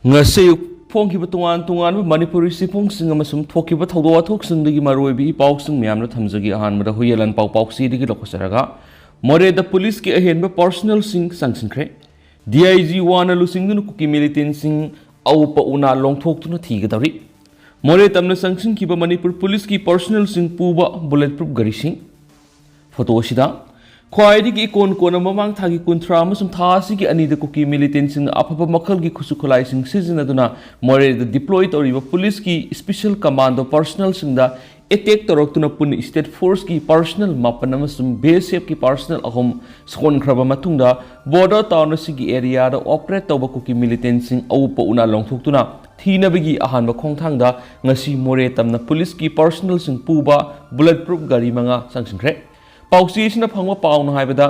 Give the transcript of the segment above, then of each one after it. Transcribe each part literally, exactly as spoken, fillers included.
ꯉꯁꯤ ꯑꯌꯨꯛ ꯐꯣꯡꯈꯤꯕ ꯇꯣꯉꯥꯟ ꯇꯣꯉꯥꯟꯕ ꯃꯅꯤꯄꯨꯔꯤ ꯆꯦꯐꯣꯡꯁꯤꯡ ꯑꯃꯁꯨꯡ ꯊꯣꯛꯈꯤꯕ ꯊꯧꯗꯣꯛ ꯋꯥꯊꯣꯛꯁꯤꯡꯗꯒꯤ ꯃꯔꯨꯑꯣꯏꯕ ꯏ ꯄꯥꯎꯁꯤꯡ ꯃꯌꯥꯝꯗ ꯊꯝꯖꯒꯦ꯫ ꯑꯍꯥꯟꯕꯗ ꯍꯨꯏꯌꯦꯟ ꯂꯥꯟꯄꯥꯎ ꯄꯥꯎꯆꯦꯗꯒꯤ ꯂꯧꯈꯠꯆꯔꯒ, ꯃꯣꯔꯦꯗ ꯄꯨꯂꯤꯁꯀꯤ ꯑꯍꯦꯟꯕ ꯄꯥꯔꯁꯅꯦꯜꯁꯤꯡ ꯆꯪꯁꯤꯟꯈ꯭ꯔꯦ꯫ ꯗꯤ ꯑꯥꯏ ꯖꯤ ꯋꯥꯅ ꯂꯨꯆꯤꯡꯗꯨꯅ ꯀꯨꯀꯤ ꯃꯤꯂꯤꯇꯦꯟꯁꯤꯡ ꯑꯎꯞꯄ ꯎꯅꯥ ꯂꯣꯡꯊꯣꯛꯇꯨꯅ ꯊꯤꯒꯗꯧꯔꯤ꯫ ꯃꯣꯔꯦ ꯇꯝꯅ ꯆꯪꯁꯤꯟꯈꯤꯕ ꯃꯅꯤꯄꯨꯔ ꯄꯨꯂꯤꯁꯀꯤ ꯄꯥꯔꯁꯅꯦꯜꯁꯤꯡ ꯄꯨꯕ ꯕꯨꯂꯦꯠ ꯄ꯭ꯔꯨꯐ ꯒꯥꯔꯤꯁꯤꯡ꯫ ꯐꯣꯇꯣ ꯑꯁꯤꯗ ꯈ꯭ꯋꯥꯏꯗꯒꯤ ꯏꯀꯣꯟ ꯀꯣꯟꯅ ꯃꯃꯥꯡ ꯊꯥꯒꯤ ꯀꯨꯟꯊ꯭ꯔꯥ ꯑꯃꯁꯨꯡ ꯊꯥ ꯑꯁꯤꯒꯤ ꯑꯅꯤꯗ ꯀꯨꯀꯤ ꯃꯤꯂꯤꯇꯦꯟꯁꯤꯡꯅ ꯑꯐꯕ ꯃꯈꯜꯒꯤ ꯈꯨꯠꯁꯨ ꯈꯨꯠꯂꯥꯏꯁꯤꯡ ꯁꯤꯖꯤꯟꯅꯗꯨꯅ ꯃꯣꯔꯦꯗ ꯗꯤꯄ꯭ꯂꯣꯏ ꯇꯧꯔꯤꯕ ꯄꯨꯂꯤꯁꯀꯤ ꯁ꯭ꯄꯦꯁꯦꯜ ꯀꯃꯥꯟꯗꯣ ꯄꯥꯔꯁꯅꯦꯜꯁꯤꯡꯗ ꯑꯦꯇꯦꯛ ꯇꯧꯔꯛꯇꯨꯅ ꯄꯨꯟꯅ ꯁ꯭ꯇꯦꯠ ꯐꯣꯔꯁꯀꯤ ꯄꯥꯔꯁꯅꯦꯜ ꯃꯥꯄꯟ ꯑꯃꯁꯨꯡ ꯕꯤ ꯑꯦꯁ ꯑꯦꯐꯀꯤ ꯄꯥꯔꯁꯅꯦꯜ ꯑꯍꯨꯝ ꯁꯣꯟꯈ꯭ꯔꯕ ꯃꯇꯨꯡꯗ, ꯕꯣꯔꯗꯔ ꯇꯥꯎꯟ ꯑꯁꯤꯒꯤ ꯑꯦꯔꯤꯌꯥꯗ ꯑꯣꯄꯔꯦꯠ ꯇꯧꯕ ꯀꯨꯀꯤ ꯃꯤꯂꯤꯇꯦꯟꯁꯤꯡ ꯑꯎꯞꯄ ꯎꯅꯥ ꯂꯣꯡꯊꯣꯛꯇꯨꯅ ꯊꯤꯅꯕꯒꯤ ꯑꯍꯥꯟꯕ ꯈꯣꯡꯊꯥꯡꯗ ꯉꯁꯤ ꯃꯣꯔꯦ ꯇꯝꯅ ꯄꯨꯂꯤꯁꯀꯤ ꯄꯥꯔꯁꯅꯦꯜꯁꯤꯡ ꯄꯨꯕ ꯕꯨꯂꯦꯠ ꯄ꯭ꯔꯨꯐ ꯒꯥꯔꯤ ꯃꯉꯥ ꯆꯪꯁꯤꯟꯈ꯭ꯔꯦ꯫ ꯄꯥꯎꯆꯦ ꯑꯁꯤꯅ ꯐꯪꯕ ꯄꯥꯎꯅ ꯍꯥꯏꯕꯗ,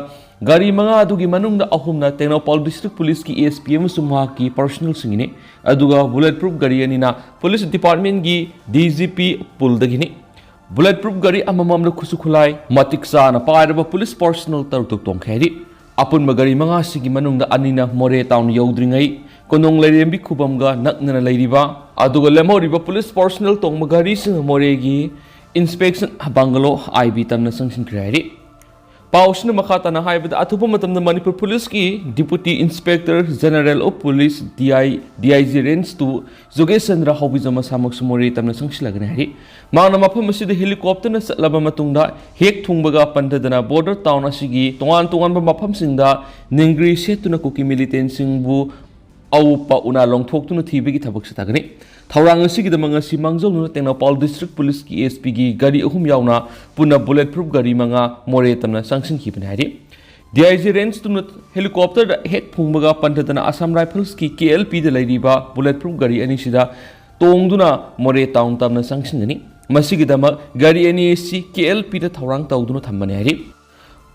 ꯒꯥꯔꯤ ꯃꯉꯥ ꯑꯗꯨꯒꯤ ꯃꯅꯨꯡꯗ ꯑꯍꯨꯝꯅ ꯇꯦꯡꯅꯧꯄꯥꯜ ꯗꯤꯁꯇ꯭ꯔꯤꯛ ꯄꯨꯂꯤꯁꯀꯤ ꯑꯦꯁ ꯄꯤ ꯑꯃꯁꯨꯡ ꯃꯍꯥꯛꯀꯤ ꯄꯥꯔꯁꯅꯦꯜꯁꯤꯡꯒꯤꯅꯤ, ꯑꯗꯨꯒ ꯕꯨꯂꯦꯠ ꯄ꯭ꯔꯨꯐ ꯒꯥꯔꯤ ꯑꯅꯤꯅ ꯄꯨꯂꯤꯁ ꯗꯤꯄꯥꯔꯠꯃꯦꯟꯒꯤ D G P ꯄꯨꯜꯗꯒꯤꯅꯤ꯫ Bullet proof ꯒꯥꯔꯤ ꯑꯃꯃꯝꯗ ꯈꯨꯠꯁꯨ ꯈꯨꯠꯂꯥꯏ ꯃꯇꯤꯛ ꯆꯥꯅ ꯄꯥꯏꯔꯕ ꯄꯨꯂꯤꯁ ꯄꯥꯔꯁꯅꯦꯜ ꯇꯔꯨꯛ ꯇꯔꯨꯛ ꯇꯣꯡꯈꯤ ꯍꯥꯏꯔꯤ꯫ ꯑꯄꯨꯟꯕ ꯒꯥꯔꯤ ꯃꯉꯥꯁꯤꯒꯤ ꯃꯅꯨꯡꯗ ꯑꯅꯤꯅ ꯃꯣꯔꯦ ꯇꯥꯎꯟ ꯌꯧꯗ꯭ꯔꯤꯉꯩ ꯀꯣꯅꯨꯡ ꯂꯩꯔꯦꯝꯕꯤ ꯈꯨꯕꯝꯒ ꯅꯛꯅꯅ ꯂꯩꯔꯤꯕ, ꯑꯗꯨꯒ ꯂꯦꯝꯍꯧꯔꯤꯕ ꯄꯨꯂꯤꯁ ꯄꯥꯔꯁꯅꯦꯜ ꯇꯣꯡꯕ ꯒꯥꯔꯤꯁꯤꯡ ꯃꯣꯔꯦꯒꯤ ꯏꯟꯁꯄꯦꯛꯁꯟ ꯕꯪꯒꯂꯣ ꯑꯥꯏ ꯕꯤ ꯇꯝꯅ ꯆꯪꯁꯤꯟꯈ꯭ꯔꯦ ꯍꯥꯏꯔꯤ꯫ ꯄꯥꯎꯁꯤꯅ ꯃꯈꯥ ꯇꯥꯅ ꯍꯥꯏꯕꯗ, ꯑꯊꯨꯕ ꯃꯇꯝꯗ ꯃꯅꯤꯄꯨꯔ ꯄꯨꯂꯤꯁꯀꯤ deputy inspector general of police, D I, D I G range two ꯖꯣꯒꯦꯁ ꯆꯟꯗ꯭ꯔ ꯍꯥꯎꯕꯤꯖꯝ ꯃꯁꯥꯃꯛꯁꯨ ꯃꯣꯔꯦ ꯇꯝꯅ ꯆꯪꯁꯤꯜꯂꯒꯅꯤ ꯍꯥꯏꯔꯤ꯫ ꯃꯍꯥꯛꯅ ꯃꯐꯝ ꯑꯁꯤꯗ ꯍꯦꯂꯤꯀꯣꯞꯇꯔꯅ ꯆꯠꯂꯕ ꯃꯇꯨꯡꯗ ꯍꯦꯛ ꯊꯨꯡꯕꯒ ꯄꯟꯊꯗꯅ ꯕꯣꯔꯗꯔ ꯇꯥꯎꯟ ꯑꯁꯤꯒꯤ ꯇꯣꯉꯥꯟ ꯇꯣꯉꯥꯟꯕ ꯃꯐꯝꯁꯤꯡꯗ ꯅꯤꯡꯒ꯭ꯔꯤ ꯁꯦꯠꯇꯨꯅ ꯀꯨꯀꯤ ꯃꯤꯂꯤꯇꯦꯟꯁꯤꯡꯕꯨ ꯑꯎꯞꯄ ꯎꯅꯥ ꯂꯣꯡꯊꯣꯛꯇꯨꯅ ꯊꯤꯕꯒꯤ ꯊꯕꯛ ꯆꯠꯊꯒꯅꯤ꯫ ꯊꯧꯔꯥꯡ ꯑꯁꯤꯒꯤꯗꯃꯛ ꯉꯁꯤ ꯃꯥꯡꯖꯧꯅꯅ ꯇꯦꯡꯅꯧꯄꯥꯜ ꯗꯤꯁꯇ꯭ꯔꯤꯛ ꯄꯨꯂꯤꯁꯀꯤ ꯑꯦꯁ ꯄꯤꯒꯤ ꯒꯥꯔꯤ ꯑꯍꯨꯝ ꯌꯥꯎꯅ ꯄꯨꯟꯅ ꯕꯨꯂꯦꯠ ꯄ꯭ꯔꯨꯐ ꯒꯥꯔꯤ ꯃꯉꯥ ꯃꯣꯔꯦ ꯇꯝꯅ ꯆꯪꯁꯤꯟꯈꯤꯕꯅꯤ ꯍꯥꯏꯔꯤ꯫ ꯗꯤ ꯑꯥꯏ ꯖꯤ ꯔꯦꯟꯖ ꯇꯨꯅ ꯍꯦꯂꯤꯀꯣꯞꯇꯔꯗ ꯍꯦꯛ ꯐꯨꯡꯕꯒ ꯄꯟꯊꯗꯅ ꯑꯁꯥꯝ ꯔꯥꯏꯐꯜꯁꯀꯤ ꯀꯦ ꯑꯦꯜ ꯄꯤꯗ ꯂꯩꯔꯤꯕ ꯕꯨꯂꯦꯠ ꯄ꯭ꯔꯨꯐ ꯒꯥꯔꯤ ꯑꯅꯤꯁꯤꯗ ꯇꯣꯡꯗꯨꯅ ꯃꯣꯔꯦ ꯇꯥꯎꯟ ꯇꯝꯅ ꯆꯪꯁꯤꯟꯒꯅꯤ꯫ ꯃꯁꯤꯒꯤꯗꯃꯛ ꯒꯥꯔꯤ ꯑꯅꯤ ꯑꯁꯤ ꯀꯦ ꯑꯦꯜ ꯄꯤꯗ ꯊꯧꯔꯥꯡ ꯇꯧꯗꯨꯅ ꯊꯝꯕꯅꯤ ꯍꯥꯏꯔꯤ꯫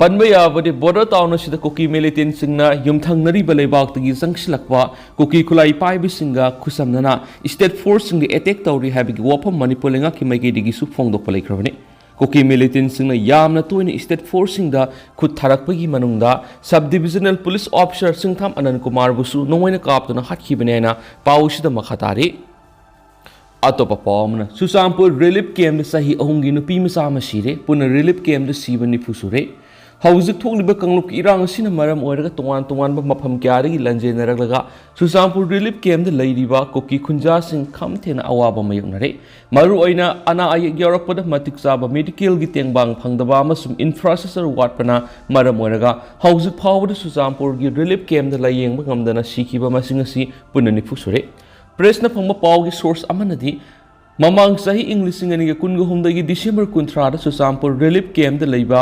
ꯄꯟꯕ ꯌꯥꯕꯗꯤ, ꯕꯣꯔꯗꯔ ꯇꯥꯎꯟ ꯑꯁꯤꯗ ꯀꯨꯀꯤ ꯃꯤꯂꯤꯇꯦꯟꯁꯤꯡꯅ ꯌꯨꯝꯊꯪꯅꯔꯤꯕ ꯂꯩꯕꯥꯛꯇꯒꯤ ꯆꯪꯁꯤꯜꯂꯛꯄ ꯀꯨꯀꯤ ꯈꯨꯠꯂꯥꯏ ꯄꯥꯏꯕꯁꯤꯡꯒ ꯈꯨꯠꯁꯝꯅꯅ ꯁ꯭ꯇꯦꯠ ꯐꯣꯔꯁꯁꯤꯡꯒ ꯑꯦꯇꯦꯛ ꯇꯧꯔꯤ ꯍꯥꯏꯕꯒꯤ ꯋꯥꯐꯝ ꯃꯅꯤꯄꯨꯔ ꯂꯩꯉꯥꯛꯀꯤ ꯃꯥꯏꯀꯩꯗꯒꯤꯁꯨ ꯐꯣꯡꯗꯣꯛꯄ ꯂꯩꯈ꯭ꯔꯕꯅꯤ꯫ ꯀꯨꯀꯤ ꯃꯤꯂꯤꯇꯦꯟꯠꯁꯤꯡꯅ ꯌꯥꯝꯅ ꯇꯣꯏꯅ ꯁ꯭ꯇꯦꯠ ꯐꯣꯔꯁꯁꯤꯡꯗ ꯈꯨꯠ ꯊꯥꯔꯛꯄꯒꯤ ꯃꯅꯨꯡꯗ ꯁꯕ ꯗꯤꯕꯤꯖꯅꯦꯜ ꯄꯨꯂꯤꯁ ꯑꯣꯐꯤꯁꯥꯔ ꯁꯤꯡꯊꯥꯝ ꯑꯅꯟ ꯀꯨꯃꯥꯔꯕꯨꯁꯨ ꯅꯣꯡꯃꯩꯅ ꯀꯥꯞꯇꯨꯅ ꯍꯥꯠꯈꯤꯕꯅꯤ ꯍꯥꯏꯅ ꯄꯥꯎ ꯑꯁꯤꯗ ꯃꯈꯥ ꯇꯥꯔꯤ꯫ ꯑꯇꯣꯞꯄ ꯄꯥꯎ ꯑꯃꯅ, ꯆꯨꯔꯆꯥꯟꯄꯨꯔ ꯔꯤꯂꯤꯐ ꯀꯦꯝꯞꯇ ꯆꯍꯤ ꯑꯍꯨꯝꯒꯤ ꯅꯨꯄꯤ ꯃꯆꯥ ꯑꯃ ꯁꯤꯔꯦ꯫ ꯄꯨꯟꯅ ꯔꯤꯂꯤꯐ ꯀꯦꯝꯞꯇ ꯁꯤꯕ ꯅꯤꯐꯨ ꯁꯨꯔꯦ꯫ ꯍꯧꯖꯤꯛ ꯊꯣꯛꯂꯤꯕ ꯀꯥꯡꯂꯨꯞꯀꯤ ꯏꯔꯥꯡ ꯑꯁꯤꯅ ꯃꯔꯝ ꯑꯣꯏꯔꯒ ꯇꯣꯉꯥꯟ ꯇꯣꯉꯥꯟꯕ ꯃꯐꯝ ꯀꯌꯥꯗꯒꯤ ꯂꯥꯟꯖꯦꯟꯅꯔꯛꯂꯒ ꯆꯨꯔꯆꯥꯟꯄꯨꯔ ꯔꯤꯂꯤꯐ ꯀꯦꯝꯞꯇ ꯂꯩꯔꯤꯕ ꯀꯨꯀꯤ ꯈꯨꯟꯖꯥꯁꯤꯡ ꯈꯝ ꯊꯦꯡꯅ ꯑꯋꯥꯕ ꯃꯥꯌꯣꯛꯅꯔꯦ꯫ ꯃꯔꯨꯑꯣꯏꯅ ꯑꯅꯥ ꯑꯌꯦꯛ ꯌꯥꯎꯔꯛꯄꯗ ꯃꯇꯤꯛ ꯆꯥꯕ ꯃꯦꯗꯤꯀꯦꯜꯒꯤ ꯇꯦꯡꯕꯥꯡ ꯐꯪꯗꯕ ꯑꯃꯁꯨꯡ ꯏꯟꯐ꯭ꯔꯥꯁ꯭ꯇ꯭ꯔꯛꯆꯔ ꯋꯥꯠꯄꯅ ꯃꯔꯝ ꯑꯣꯏꯔꯒ ꯍꯧꯖꯤꯛ ꯐꯥꯎꯕꯗ ꯆꯨꯔꯆꯥꯟꯄꯨꯔꯒꯤ ꯔꯤꯂꯤꯐ ꯀꯦꯝꯞꯇ ꯂꯥꯌꯦꯡꯕ ꯉꯝꯗꯅ ꯁꯤꯈꯤꯕ ꯃꯁꯤꯡ ꯑꯁꯤ ꯄꯨꯟꯅ ꯅꯤꯐꯨ ꯁꯨꯔꯦ꯫ ꯄ꯭ꯔꯦꯁꯅ ꯐꯪꯕ ꯄꯥꯎꯒꯤ ꯁꯣꯔꯁ ꯑꯃꯅꯗꯤ ꯃꯃꯥꯡ ꯆꯍꯤ ꯏꯪ ꯂꯤꯁꯤꯡ ꯑꯅꯤꯒ ꯀꯨꯟꯒ ꯍꯨꯝꯗꯣꯏꯒꯤ ꯗꯤꯁꯦꯝꯕꯔ ꯀꯨꯟꯊ꯭ꯔꯥꯗ ꯆꯨꯔꯆꯥꯟꯄꯨꯔ ꯔꯤꯂꯤꯐ ꯀꯦꯝꯞꯇ ꯂꯩꯕ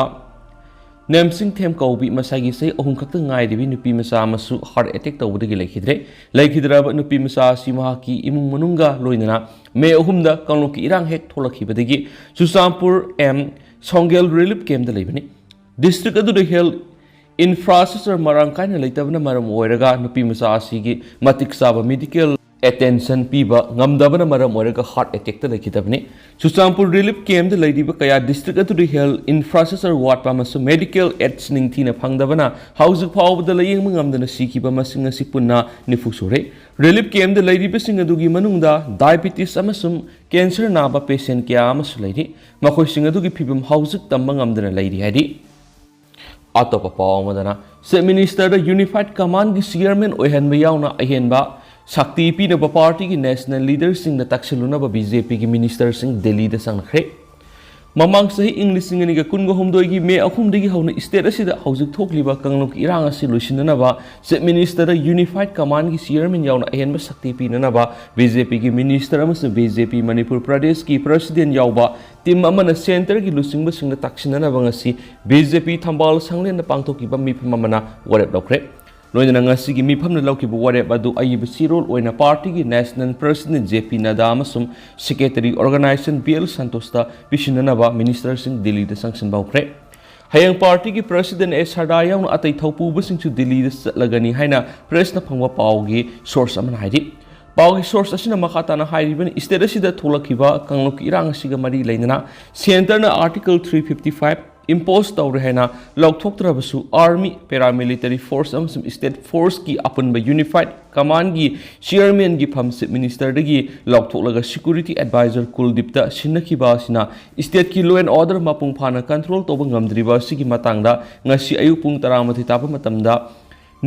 ꯅꯦꯝꯁꯤꯡꯊꯦꯝ ꯀꯧꯕꯤ ꯃꯁꯥꯒꯤ ꯆꯍꯤ ꯑꯍꯨꯝ ꯈꯛꯇ ꯉꯥꯏꯔꯤꯕꯤ ꯅꯨꯄꯤ ꯃꯆꯥ ꯑꯃꯁꯨ ꯍꯥꯔꯠ ꯑꯦꯇꯦꯛ ꯇꯧꯕꯗꯒꯤ ꯂꯩꯈꯤꯗ꯭ꯔꯦ꯫ ꯂꯩꯈꯤꯗ꯭ꯔꯕ ꯅꯨꯄꯤ ꯃꯆꯥ ꯑꯁꯤ ꯃꯍꯥꯛꯀꯤ ꯏꯃꯨꯡ ꯃꯅꯨꯡꯒ ꯂꯣꯏꯅꯅ ꯃꯦ ꯑꯍꯨꯝꯗ ꯀꯥꯡꯂꯨꯞꯀꯤ ꯏꯔꯥꯡ ꯍꯦꯛ ꯊꯣꯛꯂꯛꯈꯤꯕꯗꯒꯤ ꯆꯨꯔꯆꯥꯟꯄꯨꯔ ꯑꯦꯝ ꯁꯣꯡꯒꯦꯜ ꯔꯤꯂꯤꯐ ꯀꯦꯝꯞꯇ ꯂꯩꯕꯅꯤ꯫ ꯗꯤꯁꯇ꯭ꯔꯤꯛ ꯑꯗꯨꯗ ꯍꯦꯜꯊ ꯏꯟꯐ꯭ꯔꯥꯁ꯭ꯇ꯭ꯔꯛꯆꯔ ꯃꯔꯥꯡ ꯀꯥꯏꯅ ꯂꯩꯇꯕꯅ ꯃꯔꯝ ꯑꯣꯏꯔꯒ ꯅꯨꯄꯤ ꯃꯆꯥ ꯑꯁꯤꯒꯤ ꯃꯇꯤꯛ ꯆꯥꯕ ꯃꯦꯗꯤꯀꯦꯜ ꯑꯦꯇꯦꯟꯁꯟ ꯄꯤꯕ ꯉꯝꯗꯕꯅ ꯃꯔꯝ ꯑꯣꯏꯔꯒ ꯍꯥꯔꯠ ꯑꯦꯇꯦꯛꯇ ꯂꯩꯈꯤꯗꯕꯅꯤ꯫ ꯆꯨꯔꯆꯥꯟꯄꯨꯔ ꯔꯤꯂꯤꯐ ꯀꯦꯝꯞꯇ ꯂꯩꯔꯤꯕ ꯀꯌꯥ ꯗꯤꯁꯇ꯭ꯔꯤꯛ ꯑꯗꯨꯗ ꯍꯦꯜꯊ ꯏꯟꯐ꯭ꯔꯥꯁ꯭ꯇ꯭ꯔꯛꯆꯔ ꯋꯥꯠꯄ ꯑꯃꯁꯨꯡ ꯃꯦꯗꯤꯀꯦꯜ ꯑꯦꯗꯁ ꯅꯤꯡꯊꯤꯅ ꯐꯪꯗꯕꯅ ꯍꯧꯖꯤꯛ ꯐꯥꯎꯕꯗ ꯂꯥꯌꯦꯡꯕ ꯉꯝꯗꯅ ꯁꯤꯈꯤꯕ ꯃꯁꯤꯡ ꯑꯁꯤ ꯄꯨꯟꯅ ꯅꯤꯐꯨ ꯁꯨꯔꯦ꯫ ꯔꯤꯂꯤꯐ ꯀꯦꯝꯞꯇ ꯂꯩꯔꯤꯕꯁꯤꯡ ꯑꯗꯨꯒꯤ ꯃꯅꯨꯡꯗ ꯗꯥꯏꯕꯤꯇꯤꯁ ꯑꯃꯁꯨꯡ ꯀꯦꯟꯁꯔ ꯅꯥꯕ ꯄꯦꯁꯦꯟꯠ ꯀꯌꯥ ꯑꯃꯁꯨ ꯂꯩꯔꯤ꯫ ꯃꯈꯣꯏꯁꯤꯡ ꯑꯗꯨꯒꯤ ꯐꯤꯕꯝ ꯍꯧꯖꯤꯛ ꯇꯝꯕ ꯉꯝꯗꯅ ꯂꯩꯔꯤ ꯍꯥꯏꯔꯤ꯫ ꯑꯇꯣꯞꯄ ꯄꯥꯎ ꯑꯃꯗꯅ, ꯆꯤꯐ ꯃꯤꯅꯤꯁꯇꯔꯗ ꯌꯨꯅꯤꯐꯥꯏꯗ ꯀꯃꯥꯟꯒꯤ ꯆꯤꯌꯔꯃꯦꯟ ꯑꯣꯏꯍꯟꯕ ꯌꯥꯎꯅ ꯑꯍꯦꯟꯕ ꯁꯛꯇꯤ ꯄꯤꯅꯕ ꯄꯥꯔꯇꯤꯒꯤ ꯅꯦꯁꯅꯦꯜ ꯂꯤꯗꯔꯁꯤꯡꯗ ꯇꯛꯁꯤꯜꯂꯨꯅꯕ ꯕꯤ ꯖꯦ ꯄꯤꯒꯤ ꯃꯤꯅꯤꯁꯇꯔꯁꯤꯡ ꯗꯤꯜꯂꯤꯗ ꯆꯪꯈ꯭ꯔꯦ꯫ ꯃꯃꯥꯡ ꯆꯍꯤ ꯏꯪ ꯂꯤꯁꯤꯡ ꯑꯅꯤꯒ ꯀꯨꯟꯒ ꯍꯨꯝꯗꯣꯏꯒꯤ ꯃꯦ ꯑꯍꯨꯝꯗꯒꯤ ꯍꯧꯅ ꯁ꯭ꯇꯦꯠ ꯑꯁꯤꯗ ꯍꯧꯖꯤꯛ ꯊꯣꯛꯂꯤꯕ ꯀꯥꯡꯂꯨꯞꯀꯤ ꯏꯔꯥꯡ ꯑꯁꯤ ꯂꯣꯏꯁꯤꯟꯅꯅꯕ ꯆꯤꯐ ꯃꯤꯅꯤꯁꯇꯔꯗ ꯌꯨꯅꯤꯐꯥꯏꯗ ꯀꯃꯥꯟꯒꯤ ꯆꯤꯌꯔꯃꯦꯟ ꯌꯥꯎꯅ ꯑꯍꯦꯟꯕ ꯁꯛꯇꯤ ꯄꯤꯅꯅꯕ ꯕꯤ ꯖꯦ ꯄꯤꯒꯤ ꯃꯤꯅꯤꯁꯇꯔ ꯑꯃꯁꯨꯡ ꯕꯤ ꯖꯦ ꯄꯤ ꯃꯅꯤꯄꯨꯔ ꯄ꯭ꯔꯗꯦꯁꯀꯤ ꯄ꯭ꯔꯁꯤꯗꯦꯟꯠ ꯌꯥꯎꯕ ꯇꯤꯝ ꯑꯃꯅ ꯁꯦꯟꯇꯔꯒꯤ ꯂꯨꯆꯤꯡꯕꯁꯤꯡꯗ ꯇꯛꯁꯤꯟꯅꯅꯕ ꯉꯁꯤ ꯕꯤ ꯖꯦ ꯄꯤ ꯊꯝꯕꯥꯜ ꯁꯪꯂꯦꯟꯗ ꯄꯥꯡꯊꯣꯛꯈꯤꯕ ꯃꯤꯐꯝ ꯑꯃꯅ ꯋꯥꯔꯦꯞ ꯂꯧꯈ꯭ꯔꯦ꯫ ꯂꯣꯏꯅꯅ ꯉꯁꯤꯒꯤ ꯃꯤꯐꯝꯅ ꯂꯧꯈꯤꯕ ꯋꯥꯔꯦꯞ ꯑꯗꯨ ꯑꯏꯕ ꯆꯦꯔꯣꯜ ꯑꯣꯏꯅ ꯄꯥꯔꯇꯤꯒꯤ ꯅꯦꯁꯅꯦꯜ ꯄ꯭ꯔꯁꯤꯗꯦꯟꯠ ꯖꯦ ꯄꯤ ꯅꯗꯥ ꯑꯃꯁꯨꯡ ꯁꯦꯀ꯭ꯔꯦꯇꯔꯤ ꯑꯣꯔꯒꯅꯥꯏꯖꯦꯁꯟ ꯕꯤ ꯑꯦꯜ ꯁꯟꯇꯣꯁꯇ ꯄꯤꯁꯤꯟꯅꯅꯕ ꯃꯤꯅꯤꯁꯇꯔꯁꯤꯡ ꯗꯤꯜꯂꯤꯗ ꯆꯪꯁꯤꯟꯕ ꯍꯧꯈ꯭ꯔꯦ꯫ ꯍꯌꯦꯡ ꯄꯥꯔꯇꯤꯒꯤ ꯄ꯭ꯔꯁꯤꯗꯦꯟꯠ ꯑꯦ ꯁꯔꯗꯥ ꯌꯥꯎꯅ ꯑꯇꯩ ꯊꯧꯄꯨꯕꯁꯤꯡꯁꯨ ꯗꯤꯜꯂꯤꯗ ꯆꯠꯂꯒꯅꯤ ꯍꯥꯏꯅ ꯄ꯭ꯔꯦꯁꯅ ꯐꯪꯕ ꯄꯥꯎꯒꯤ ꯁꯣꯔꯁ ꯑꯃꯅ ꯍꯥꯏꯔꯤ꯫ ꯄꯥꯎꯒꯤ ꯁꯣꯔꯁ ꯑꯁꯤꯅ ꯃꯈꯥ ꯇꯥꯅ ꯍꯥꯏꯔꯤꯕꯅꯤ, ꯁ꯭ꯇꯦꯠ ꯑꯁꯤꯗ ꯊꯣꯛꯂꯛꯈꯤꯕ ꯀꯥꯡꯂꯨꯞꯀꯤ ꯏꯔꯥꯡ ꯑꯁꯤꯒ ꯃꯔꯤ ꯂꯩꯅꯅ ꯁꯦꯟꯇꯔꯅ ꯑꯥꯔꯇꯤꯀꯜ ꯊ꯭ꯔꯤ ꯐꯤꯐꯇꯤ ꯐꯥꯏꯚ ꯏꯝꯄꯣꯁ ꯇꯧꯔꯦ ꯍꯥꯏꯅ ꯂꯥꯎꯊꯣꯛꯇ꯭ꯔꯕꯁꯨ, ꯑꯥꯔꯃꯤ, ꯄꯦꯔꯥꯃꯤꯂꯤꯇꯔꯤ ꯐꯣꯔꯁ ꯑꯃꯁꯨꯡ ꯁ꯭ꯇꯦꯠ ꯐꯣꯔꯁꯀꯤ ꯑꯄꯨꯟꯕ ꯌꯨꯅꯤꯐꯥꯏꯗ ꯀꯃꯥꯟꯒꯤ ꯆꯤꯌꯔꯃꯦꯟꯒꯤ ꯐꯝ ꯆꯤꯐ ꯃꯤꯅꯤꯁꯇꯔꯗꯒꯤ ꯂꯥꯎꯊꯣꯛꯂꯒ ꯁꯦꯀ꯭ꯌꯨꯔꯤꯇꯤ ꯑꯦꯗꯚꯥꯏꯖꯔ ꯀꯨꯜꯗꯤꯞꯇ ꯁꯤꯟꯅꯈꯤꯕ ꯑꯁꯤꯅ ꯁ꯭ꯇꯦꯠꯀꯤ ꯂꯣ ꯑꯦꯟ ꯑꯣꯔꯗꯔ ꯃꯄꯨꯡ ꯐꯥꯅ ꯀꯟꯇ꯭ꯔꯣꯜ ꯇꯧꯕ ꯉꯝꯗ꯭ꯔꯤꯕ ꯑꯁꯤꯒꯤ ꯃꯇꯥꯡꯗ ꯉꯁꯤ ꯑꯌꯨꯛ ꯄꯨꯡ ꯇꯔꯥꯃꯥꯊꯣꯏ ꯇꯥꯕ ꯃꯇꯝꯗ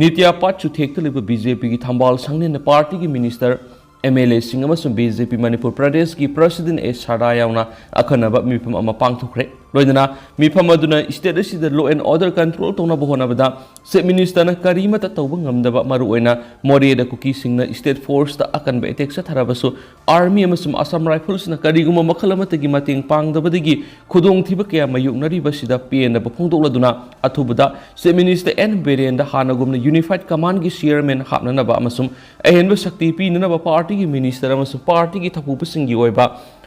ꯅꯤꯇ꯭ꯌꯥ ꯄꯥꯠ ꯆꯨꯊꯦꯛꯇ ꯂꯩꯕ ꯕꯤ ꯖꯦ ꯄꯤꯒꯤ ꯊꯝꯕꯥꯜ ꯁꯪꯂꯦꯟꯗ ꯄꯥꯔꯇꯤꯒꯤ ꯃꯤꯅꯤꯁꯇꯔ, ꯑꯦꯝ ꯑꯦꯜ ꯑꯦꯁꯤꯡ ꯑꯃꯁꯨꯡ ꯕꯤ ꯖꯦ ꯄꯤ ꯃꯅꯤꯄꯨꯔ ꯄ꯭ꯔꯗꯦꯁꯀꯤ ꯄ꯭ꯔꯁꯤꯗꯦꯟ ꯑꯦꯁ ꯁꯥꯔꯗꯥ ꯌꯥꯎꯅ ꯑꯈꯟꯅꯕ ꯃꯤꯐꯝ ꯑꯃ ꯄꯥꯡꯊꯣꯛꯈ꯭ꯔꯦ꯫ ꯂꯣꯏꯅꯅ ꯃꯤꯐꯝ ꯑꯗꯨꯅ ꯁ꯭ꯇꯦꯠ ꯑꯁꯤꯗ ꯂꯣ ꯑꯦꯟ ꯑꯣꯔꯗꯔ ꯀꯟꯇ꯭ꯔꯣꯜ ꯇꯧꯅꯕ ꯍꯣꯠꯅꯕꯗ ꯆꯤꯐ ꯃꯤꯅꯤꯁꯇꯔꯅ ꯀꯔꯤꯃꯠꯇ ꯇꯧꯕ ꯉꯝꯗꯕ, ꯃꯔꯨꯑꯣꯏꯅ ꯃꯣꯔꯦꯗ ꯀꯨꯀꯤꯁꯤꯡꯅ ꯁ꯭ꯇꯦꯠ ꯐꯣꯔꯁꯇ ꯑꯀꯟꯕ ꯑꯦꯇꯦꯛ ꯆꯠꯊꯔꯕꯁꯨ, ꯑꯥꯔꯃꯤ ꯑꯃꯁꯨꯡ ꯑꯁꯥꯝ ꯔꯥꯏꯐꯜꯁꯅ ꯀꯔꯤꯒꯨꯝꯕ ꯃꯈꯜ ꯑꯃꯠꯇꯒꯤ ꯃꯇꯦꯡ ꯄꯥꯡꯗꯕꯗꯒꯤ ꯈꯨꯗꯣꯡꯊꯤꯕ ꯀꯌꯥ ꯃꯥꯌꯣꯛꯅꯔꯤꯕꯁꯤꯗ ꯄꯦꯟꯗꯕ ꯐꯣꯡꯗꯣꯛꯂꯗꯨꯅ, ꯑꯊꯨꯕꯗ ꯆꯤꯐ ꯃꯤꯅꯤꯁꯇꯔ ꯑꯦꯟ ꯕꯤꯔꯦꯟꯗ ꯍꯥꯟꯅꯒꯨꯝꯅ ꯌꯨꯅꯤꯐꯥꯏꯗ ꯀꯃꯥꯟꯒꯤ ꯆꯤꯌꯔꯃꯦꯟ ꯍꯥꯞꯅꯅꯕ ꯑꯃꯁꯨꯡ ꯑꯍꯦꯟꯕ ꯁꯛꯇꯤ ꯄꯤꯅꯅꯕ ꯄꯥꯔꯇꯤꯒꯤ ꯃꯤꯅꯤꯁꯇꯔ ꯑꯃꯁꯨꯡ ꯄꯥꯔꯇꯤꯒꯤ ꯊꯧꯄꯨꯕꯁꯤꯡꯒꯤ ꯑꯣꯏꯕ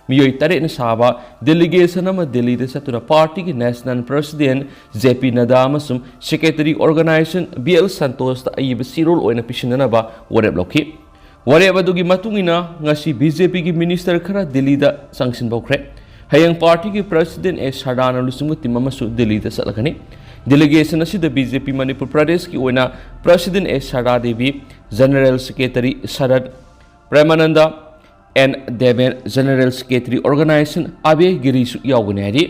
ꯃꯤꯑꯣꯏ ꯇꯔꯦꯠꯅ ꯁꯥꯕ ꯗꯦꯂꯤꯒꯦꯁꯟ ꯑꯃ ꯗꯦꯜꯂꯤꯗ ꯆꯠꯇꯨꯅ ꯄꯥꯔꯇꯤꯒꯤ ꯅꯦꯁꯅꯦꯜ ꯄ꯭ꯔꯁꯤꯗꯦꯟ ꯖꯦ ꯄꯤ ꯅꯗꯥ ꯑꯃꯁꯨꯡ ꯁꯦꯀ꯭ꯔꯦꯇꯔꯤ ꯑꯣꯔꯒꯅꯥꯏꯖꯦꯁꯟ ꯕꯤ ꯑꯦꯜ ꯁꯟꯇꯣꯁꯇ ꯑꯏꯕ ꯆꯦꯔꯣꯜ ꯑꯣꯏꯅ ꯄꯤꯁꯤꯟꯅꯅꯕ ꯋꯥꯔꯦꯞ ꯂꯧꯈꯤ꯫ ꯋꯥꯔꯦꯞ ꯑꯗꯨꯒꯤ ꯃꯇꯨꯡ ꯏꯟꯅ ꯉꯁꯤ ꯕꯤ ꯖꯦ ꯄꯤꯒꯤ ꯃꯤꯅꯤꯁꯇꯔ ꯈꯔ ꯗꯤꯜꯂꯤꯗ ꯆꯪꯁꯤꯟꯕ ꯍꯧꯈ꯭ꯔꯦ꯫ ꯍꯌꯦꯡ ꯄꯥꯔꯇꯤꯒꯤ ꯄ꯭ꯔꯁꯤꯗꯦꯟ ꯑꯦꯁ ꯁꯥꯔꯗꯥꯅ ꯂꯨꯆꯤꯡꯕ ꯇꯤꯝ ꯑꯃꯁꯨ ꯗꯤꯜꯂꯤꯗ ꯆꯠꯂꯒꯅꯤ꯫ ꯗꯦꯂꯤꯒꯦꯁꯟ ꯑꯁꯤꯗ ꯕꯤ ꯖꯦ ꯄꯤ ꯃꯅꯤꯄꯨꯔ ꯄ꯭ꯔꯗꯦꯁꯀꯤ ꯑꯣꯏꯅ president A Sharda Devi, general secretary Sarat Premananda, N Deben, general secretary organisation ꯑꯕꯦ ꯒꯤꯔꯤꯁꯨ ꯌꯥꯎꯒꯅꯤ ꯍꯥꯏꯔꯤ꯫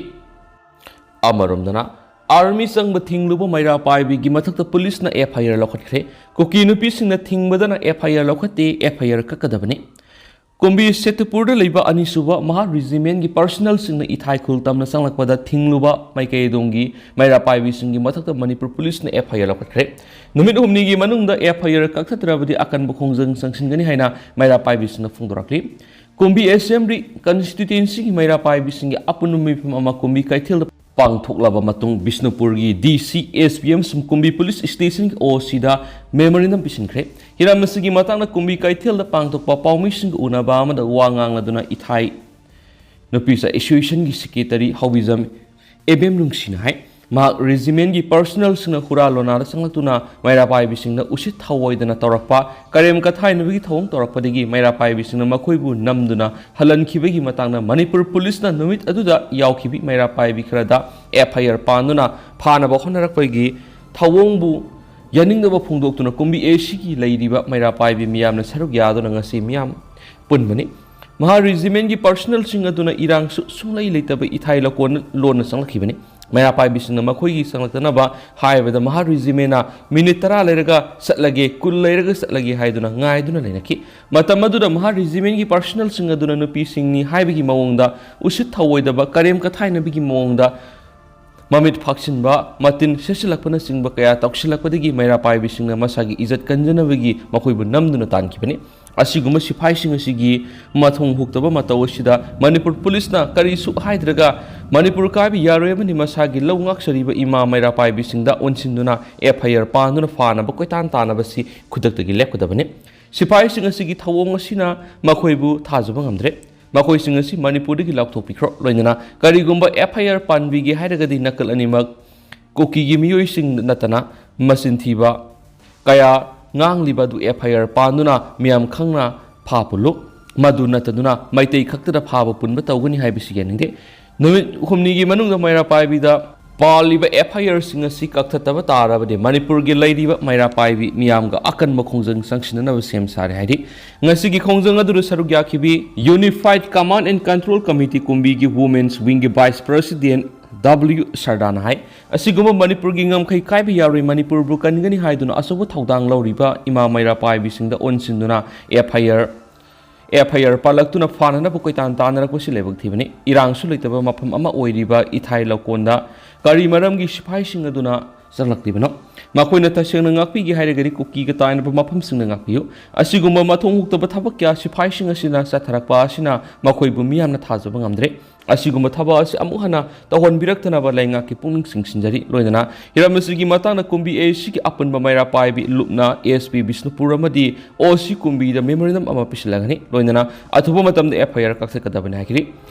ꯑꯃꯔꯣꯝꯗꯅ, ꯑꯥꯔꯃꯤ ꯆꯪꯕ ꯊꯤꯡꯂꯨꯕ ꯃꯩꯔꯥ ꯄꯥꯏꯕꯤꯒꯤ ꯃꯊꯛꯇ ꯄꯨꯂꯤꯁꯅ ꯑꯦꯐ ꯑꯥꯏ ꯑꯥꯔ ꯂꯧꯈꯠꯈ꯭ꯔꯦ꯫ ꯀꯨꯀꯤ ꯅꯨꯄꯤꯁꯤꯡꯅ ꯊꯤꯡꯕꯗꯅ ꯑꯦꯐ ꯑꯥꯏ ꯑꯥꯔ ꯂꯧꯈꯠꯇꯦ, ꯑꯦꯐ ꯑꯥꯏ ꯑꯥꯔ ꯀꯛꯀꯗꯕꯅꯤ꯫ ꯀꯨꯝꯕꯤ ꯁꯦꯇꯨꯄꯨꯔꯗ ꯂꯩꯕ ꯑꯅꯤꯁꯨꯕ ꯃꯍꯥ ꯔꯤꯖꯤꯃꯦꯟꯒꯤ ꯄꯔꯁꯅꯦꯜꯁꯤꯡꯅ ꯏꯊꯥꯏ ꯈꯨꯜ ꯇꯝꯅ ꯆꯪꯂꯛꯄꯗ ꯊꯤꯡꯂꯨꯕ ꯃꯥꯏꯀꯩ ꯑꯗꯣꯝꯒꯤ ꯃꯩꯔꯥ ꯄꯥꯏꯕꯤꯁꯤꯡꯒꯤ ꯃꯊꯛꯇ ꯃꯅꯤꯄꯨꯔ ꯄꯨꯂꯤꯁꯅ ꯑꯦꯐ ꯑꯥꯏ ꯑꯥꯔ ꯂꯧꯈꯠꯈ꯭ꯔꯦ꯫ ꯅꯨꯃꯤꯠ ꯍꯨꯝꯅꯤꯒꯤ ꯃꯅꯨꯡꯗ ꯑꯦꯐ ꯑꯥꯏ ꯑꯥꯔ ꯀꯛꯊꯠꯇ꯭ꯔꯕꯗꯤ ꯑꯀꯟꯕ ꯈꯣꯡꯖꯪ ꯆꯪꯁꯤꯟꯒꯅꯤ ꯍꯥꯏꯅ ꯃꯩꯔꯥ ꯄꯥꯏꯕꯤꯁꯤꯡꯅ ꯐꯣꯡꯗꯣꯔꯛꯂꯤ꯫ ꯀꯨꯝꯕꯤ ꯑꯦꯁꯦꯝꯕ꯭ꯂꯤ ꯀꯟꯁꯇꯤꯇ꯭ꯋꯦꯟꯁꯤꯒꯤ ꯃꯩꯔꯥ ꯄꯥꯏꯕꯤꯁꯤꯡꯒꯤ ꯑꯄꯨꯟꯕ ꯃꯤꯐꯝ ꯑꯃ ꯀꯨꯝꯕꯤ ꯀꯩꯊꯦꯜꯗ ꯄꯥꯡꯊꯣꯛꯂꯕ ꯃꯇꯨꯡ, ꯕꯤꯁꯅꯨꯄꯨꯔꯒꯤ ꯗꯤ ꯁꯤ, ꯑꯦꯁ ꯄꯤ ꯑꯃꯁꯨꯡ ꯀꯨꯝꯕꯤ ꯄꯨꯂꯤꯁ ꯁ꯭ꯇꯦꯁꯟꯒꯤ ꯑꯣ ꯁꯤꯗ ꯃꯦꯃꯣꯔꯦꯟꯗꯝ ꯄꯤꯁꯤꯟꯈ꯭ꯔꯦ꯫ ꯍꯤꯔꯝ ꯑꯁꯤꯒꯤ ꯃꯇꯥꯡꯗ ꯀꯨꯝꯕꯤ ꯀꯩꯊꯦꯜꯗ ꯄꯥꯡꯊꯣꯛꯄ ꯄꯥꯎꯃꯤꯁꯤꯡꯒ ꯎꯅꯕ ꯑꯃꯗ ꯋꯥ ꯉꯥꯡꯂꯗꯨꯅ ꯏꯊꯥꯏ ꯅꯨꯄꯤꯁ ꯑꯦꯁꯣꯁꯤꯌꯦꯁꯟꯒꯤ ꯁꯦꯀ꯭ꯔꯦꯇꯔꯤ ꯍꯥꯎꯕꯤꯖꯝ ꯑꯦꯕꯦꯝ ꯅꯨꯡꯁꯤꯅ ꯍꯥꯏ, ꯃꯍꯥꯛ ꯔꯦꯖꯤꯃꯦꯟꯒꯤ ꯄꯔꯁꯅꯦꯜꯁꯤꯡꯅ ꯍꯨꯔꯥꯜ ꯂꯣꯟꯅꯥꯗ ꯆꯪꯂꯛꯇꯨꯅ ꯃꯩꯔꯥ ꯄꯥꯏꯕꯤꯁꯤꯡꯗ ꯎꯁꯤꯠ ꯊꯑꯣꯏꯗꯅ ꯇꯧꯔꯛꯄ ꯀꯔꯦꯝ ꯀꯊꯥꯏꯅꯕꯒꯤ ꯊꯧꯑꯣꯡ ꯇꯧꯔꯛꯄꯗꯒꯤ ꯃꯩꯔꯥ ꯄꯥꯏꯕꯤꯁꯤꯡꯅ ꯃꯈꯣꯏꯕꯨ ꯅꯝꯗꯨꯅ ꯍꯜꯍꯟꯈꯤꯕꯒꯤ ꯃꯇꯥꯡꯗ ꯃꯅꯤꯄꯨꯔ ꯄꯨꯂꯤꯁꯅ ꯅꯨꯃꯤꯠ ꯑꯗꯨꯗ ꯌꯥꯎꯈꯤꯕꯤ ꯃꯩꯔꯥ ꯄꯥꯏꯕꯤ ꯈꯔꯗ ꯑꯦꯐ ꯑꯥꯏ ꯑꯥꯔ ꯄꯥꯟꯗꯨꯅ ꯐꯥꯅꯕ ꯍꯣꯠꯅꯔꯛꯄꯒꯤ ꯊꯧꯑꯣꯡꯕꯨ ꯌꯥꯅꯤꯡꯗꯕ ꯐꯣꯡꯗꯣꯛꯇꯨꯅ ꯀꯨꯝꯕꯤ ꯑꯦ ꯁꯤꯒꯤ ꯂꯩꯔꯤꯕ ꯃꯩꯔꯥ ꯄꯥꯏꯕꯤ ꯃꯤꯌꯥꯝꯅ ꯁꯔꯨꯛ ꯌꯥꯗꯨꯅ ꯉꯁꯤ ꯃꯤꯌꯥꯝ ꯄꯨꯟꯕꯅꯤ꯫ ꯃꯍꯥ ꯔꯦꯖꯤꯃꯦꯟꯒꯤ ꯄꯔꯁꯅꯦꯜꯁꯤꯡ ꯑꯗꯨꯅ ꯏꯔꯥꯡꯁꯨ ꯁꯨꯡꯂꯩ ꯂꯩꯇꯕ ꯏꯊꯥꯏ ꯂꯧꯀꯣꯟ ꯂꯣꯟꯅ ꯆꯪꯂꯛꯈꯤꯕꯅꯤ꯫ ꯃꯩꯔꯥ ꯄꯥꯏꯕꯤꯁꯤꯡꯅ ꯃꯈꯣꯏꯒꯤ ꯆꯪꯂꯛꯇꯅꯕ ꯍꯥꯏꯕꯗ ꯃꯍꯥ ꯔꯦꯖꯤꯃꯦꯟꯅ ꯃꯤꯅꯤꯠ ꯇꯔꯥ ꯂꯩꯔꯒ ꯆꯠꯂꯒꯦ, ꯀꯨꯟ ꯂꯩꯔꯒ ꯆꯠꯂꯒꯦ ꯍꯥꯏꯗꯨꯅ ꯉꯥꯏꯗꯨꯅ ꯂꯩꯅꯈꯤ꯫ ꯃꯇꯝ ꯑꯗꯨꯗ ꯃꯍꯥ ꯔꯦꯖꯤꯃꯦꯟꯒꯤ ꯄꯔꯁꯅꯦꯜꯁꯤꯡ ꯑꯗꯨꯅ ꯅꯨꯄꯤꯁꯤꯡꯅꯤ ꯍꯥꯏꯕꯒꯤ ꯃꯑꯣꯡꯗ ꯎꯁꯤꯠ ꯊꯑꯣꯏꯗꯕ ꯀꯔꯦꯝ ꯀꯊꯥꯏꯅꯕꯒꯤ ꯃꯑꯣꯡꯗ ꯃꯃꯤꯠ ꯐꯥꯛꯁꯤꯟꯕ, ꯃꯇꯤꯟ ꯁꯦꯠꯆꯤꯜꯂꯛꯄꯅꯆꯤꯡꯕ ꯀꯌꯥ ꯇꯧꯁꯤꯜꯂꯛꯄꯗꯒꯤ ꯃꯩꯔꯥ ꯄꯥꯏꯕꯤꯁꯤꯡꯅ ꯃꯁꯥꯒꯤ ꯏꯖꯠ ꯀꯟꯖꯅꯕꯒꯤ ꯃꯈꯣꯏꯕꯨ ꯅꯝꯗꯨꯅ ꯇꯥꯟꯈꯤꯕꯅꯤ꯫ ꯑꯁꯤꯒꯨꯝꯕ ꯁꯤꯐꯥꯏꯁꯤꯡ ꯑꯁꯤꯒꯤ ꯃꯊꯣꯡ ꯍꯨꯛꯇꯕ ꯃꯇꯧ ꯑꯁꯤꯗ ꯃꯅꯤꯄꯨꯔ ꯄꯨꯂꯤꯁꯅ ꯀꯔꯤꯁꯨ ꯍꯥꯏꯗ꯭ꯔꯒ ꯃꯅꯤꯄꯨꯔ ꯀꯥꯏꯕ ꯌꯥꯔꯣꯏ ꯑꯃꯗꯤ ꯃꯁꯥꯒꯤ ꯂꯧ ꯉꯥꯛꯆꯔꯤꯕ ꯏꯃꯥ ꯃꯩꯔꯥ ꯄꯥꯏꯕꯤꯁꯤꯡꯗ ꯑꯣꯟꯁꯤꯟꯗꯨꯅ ꯑꯦꯐ ꯑꯥꯏ ꯑꯥꯔ ꯄꯥꯟꯗꯨꯅ ꯐꯥꯅꯕ ꯀꯣꯏꯇꯥꯟ ꯇꯥꯟꯅꯕꯁꯤ ꯈꯨꯗꯛꯇꯒꯤ ꯂꯦꯞꯀꯗꯕꯅꯤ꯫ ꯁꯤꯐꯥꯏꯁꯤꯡ ꯑꯁꯤꯒꯤ ꯊꯧꯑꯣꯡ ꯑꯁꯤꯅ ꯃꯈꯣꯏꯕꯨ ꯊꯥꯖꯕ ꯉꯝꯗ꯭ꯔꯦ꯫ ꯃꯈꯣꯏꯁꯤꯡ ꯑꯁꯤ ꯃꯅꯤꯄꯨꯔꯗꯒꯤ ꯂꯧꯊꯣꯛꯄꯤꯈ꯭ꯔꯣ꯫ ꯂꯣꯏꯅꯅ ꯀꯔꯤꯒꯨꯝꯕ ꯑꯦꯐ ꯑꯥꯏ ꯑꯥꯔ ꯄꯥꯟꯕꯤꯒꯦ ꯍꯥꯏꯔꯒꯗꯤ ꯅꯥꯀꯜ ꯑꯅꯤꯃꯛ ꯀꯨꯀꯤꯒꯤ ꯃꯤꯑꯣꯏꯁꯤꯡ ꯅꯠꯇꯅ ꯃꯆꯤꯟ ꯊꯤꯕ ꯀꯌꯥ ꯉꯥꯡꯂꯤꯕ ꯑꯗꯨ ꯑꯦꯐ ꯑꯥꯏ ꯑꯥꯔ ꯄꯥꯟꯗꯨꯅ ꯃꯤꯌꯥꯝ ꯈꯪꯅ ꯐꯥ ꯄꯨꯜꯂꯨ꯫ ꯃꯗꯨ ꯅꯠꯇꯗꯨꯅ ꯃꯩꯇꯩ ꯈꯛꯇꯗ ꯐꯥꯕ ꯄꯨꯟꯕ ꯇꯧꯒꯅꯤ ꯍꯥꯏꯕꯁꯤ ꯌꯥꯅꯤꯡꯗꯦ꯫ ꯅꯨꯃꯤꯠ ꯍꯨꯝꯅꯤꯒꯤ ꯃꯅꯨꯡꯗ ꯃꯩꯔꯥ ꯄꯥꯏꯕꯤꯗ ꯄꯥꯜꯂꯤꯕ ꯑꯦꯐ ꯑꯥꯏ ꯑꯥꯔꯁꯤꯡ ꯑꯁꯤ ꯀꯛꯊꯠꯇꯕ ꯇꯥꯔꯕꯗꯤ ꯃꯅꯤꯄꯨꯔꯒꯤ ꯂꯩꯔꯤꯕ ꯃꯩꯔꯥ ꯄꯥꯏꯕꯤ ꯃꯤꯌꯥꯝꯒ ꯑꯀꯟꯕ ꯈꯣꯡꯖꯪ ꯆꯪꯁꯤꯟꯅꯅꯕ ꯁꯦꯝ ꯁꯥꯔꯦ ꯍꯥꯏꯔꯤ꯫ ꯉꯁꯤꯒꯤ ꯈꯣꯡꯖꯪ ꯑꯗꯨꯗ ꯁꯔꯨꯛ ꯌꯥꯈꯤꯕꯤ Unified Command and Control Committee ꯀꯨꯝꯕꯤꯒꯤ Women's Wingꯒꯤ Vice President W ꯁꯔꯗꯥꯅ ꯍꯥꯏ, ꯑꯁꯤꯒꯨꯝꯕ ꯃꯅꯤꯄꯨꯔꯒꯤ ꯉꯝꯈꯩ ꯀꯥꯏꯕ ꯌꯥꯔꯣꯏ, ꯃꯅꯤꯄꯨꯔꯕꯨ ꯀꯟꯒꯅꯤ ꯍꯥꯏꯗꯨꯅ ꯑꯆꯧꯕ ꯊꯧꯗꯥꯡ ꯂꯧꯔꯤꯕ ꯏꯃꯥ ꯃꯩꯔꯥ ꯄꯥꯏꯕꯤꯁꯤꯡꯗ ꯑꯣꯟꯁꯤꯟꯗꯨꯅ ꯑꯦꯐ ꯑꯥꯏ ꯑꯥꯔ ꯑꯦꯐ ꯑꯥꯏ ꯑꯥꯔ ꯄꯥꯜꯂꯛꯇꯨꯅ ꯐꯥꯅꯅꯕ ꯀꯣꯏꯇꯥꯟ ꯇꯥꯟꯅꯔꯛꯄꯁꯤ ꯂꯥꯏꯕꯛ ꯊꯤꯕꯅꯤ꯫ ꯏꯔꯥꯡꯁꯨ ꯂꯩꯇꯕ ꯃꯐꯝ ꯑꯃ ꯑꯣꯏꯔꯤꯕ ꯏꯊꯥꯏ ꯂꯧꯀꯣꯟꯗ ꯀꯔꯤ ꯃꯔꯝꯒꯤ ꯁꯤꯐꯥꯏꯁꯤꯡ ꯑꯗꯨꯅ ꯆꯪꯂꯛꯂꯤꯕꯅꯣ? ꯃꯈꯣꯏꯅ ꯇꯁꯦꯡꯅ ꯉꯥꯛꯄꯤꯒꯦ ꯍꯥꯏꯔꯒꯗꯤ ꯀꯨꯀꯤꯒ ꯇꯥꯏꯅꯕ ꯃꯐꯝꯁꯤꯡꯗ ꯉꯥꯛꯄꯤꯌꯨ꯫ ꯑꯁꯤꯒꯨꯝꯕ ꯃꯊꯣꯡ ꯍꯨꯛꯇꯕ ꯊꯕꯛ ꯀꯌꯥ ꯁꯤꯐꯥꯏꯁꯤꯡ ꯑꯁꯤꯅ ꯆꯠꯊꯔꯛꯄ ꯑꯁꯤꯅ ꯃꯈꯣꯏꯕꯨ ꯃꯤꯌꯥꯝꯅ ꯊꯥꯖꯕ ꯉꯝꯗ꯭ꯔꯦ꯫ ꯑꯁꯤꯒꯨꯝꯕ ꯊꯕꯛ ꯑꯁꯤ ꯑꯃꯨꯛ ꯍꯟꯅ ꯇꯧꯍꯟꯕꯤꯔꯛꯇꯅꯕ ꯂꯩꯉꯥꯛꯀꯤ ꯄꯨꯛꯅꯤꯡ ꯆꯤꯡꯁꯤꯟꯖꯔꯤ꯫ ꯂꯣꯏꯅꯅ ꯍꯤꯔꯝ ꯑꯁꯤꯒꯤ ꯃꯇꯥꯡꯗ ꯀꯨꯝꯕꯤ ꯑꯦ ꯁꯤꯒꯤ ꯑꯄꯨꯟꯕ ꯃꯩꯔꯥ ꯄꯥꯏꯕꯤ ꯂꯨꯞꯅ ꯑꯦꯁ ꯄꯤ ꯕꯤꯁꯅꯨꯄꯨꯔ ꯑꯃꯗꯤ ꯑꯣ ꯁꯤ ꯀꯨꯝꯕꯤꯗ memorandum ꯑꯃ ꯄꯤꯁꯤꯜꯂꯒꯅꯤ꯫ ꯂꯣꯏꯅꯅ ꯑꯊꯨꯕ ꯃꯇꯝꯗ F I R ꯀꯛꯊꯠꯀꯗꯕꯅꯤ ꯍꯥꯏꯈꯤꯔꯤ꯫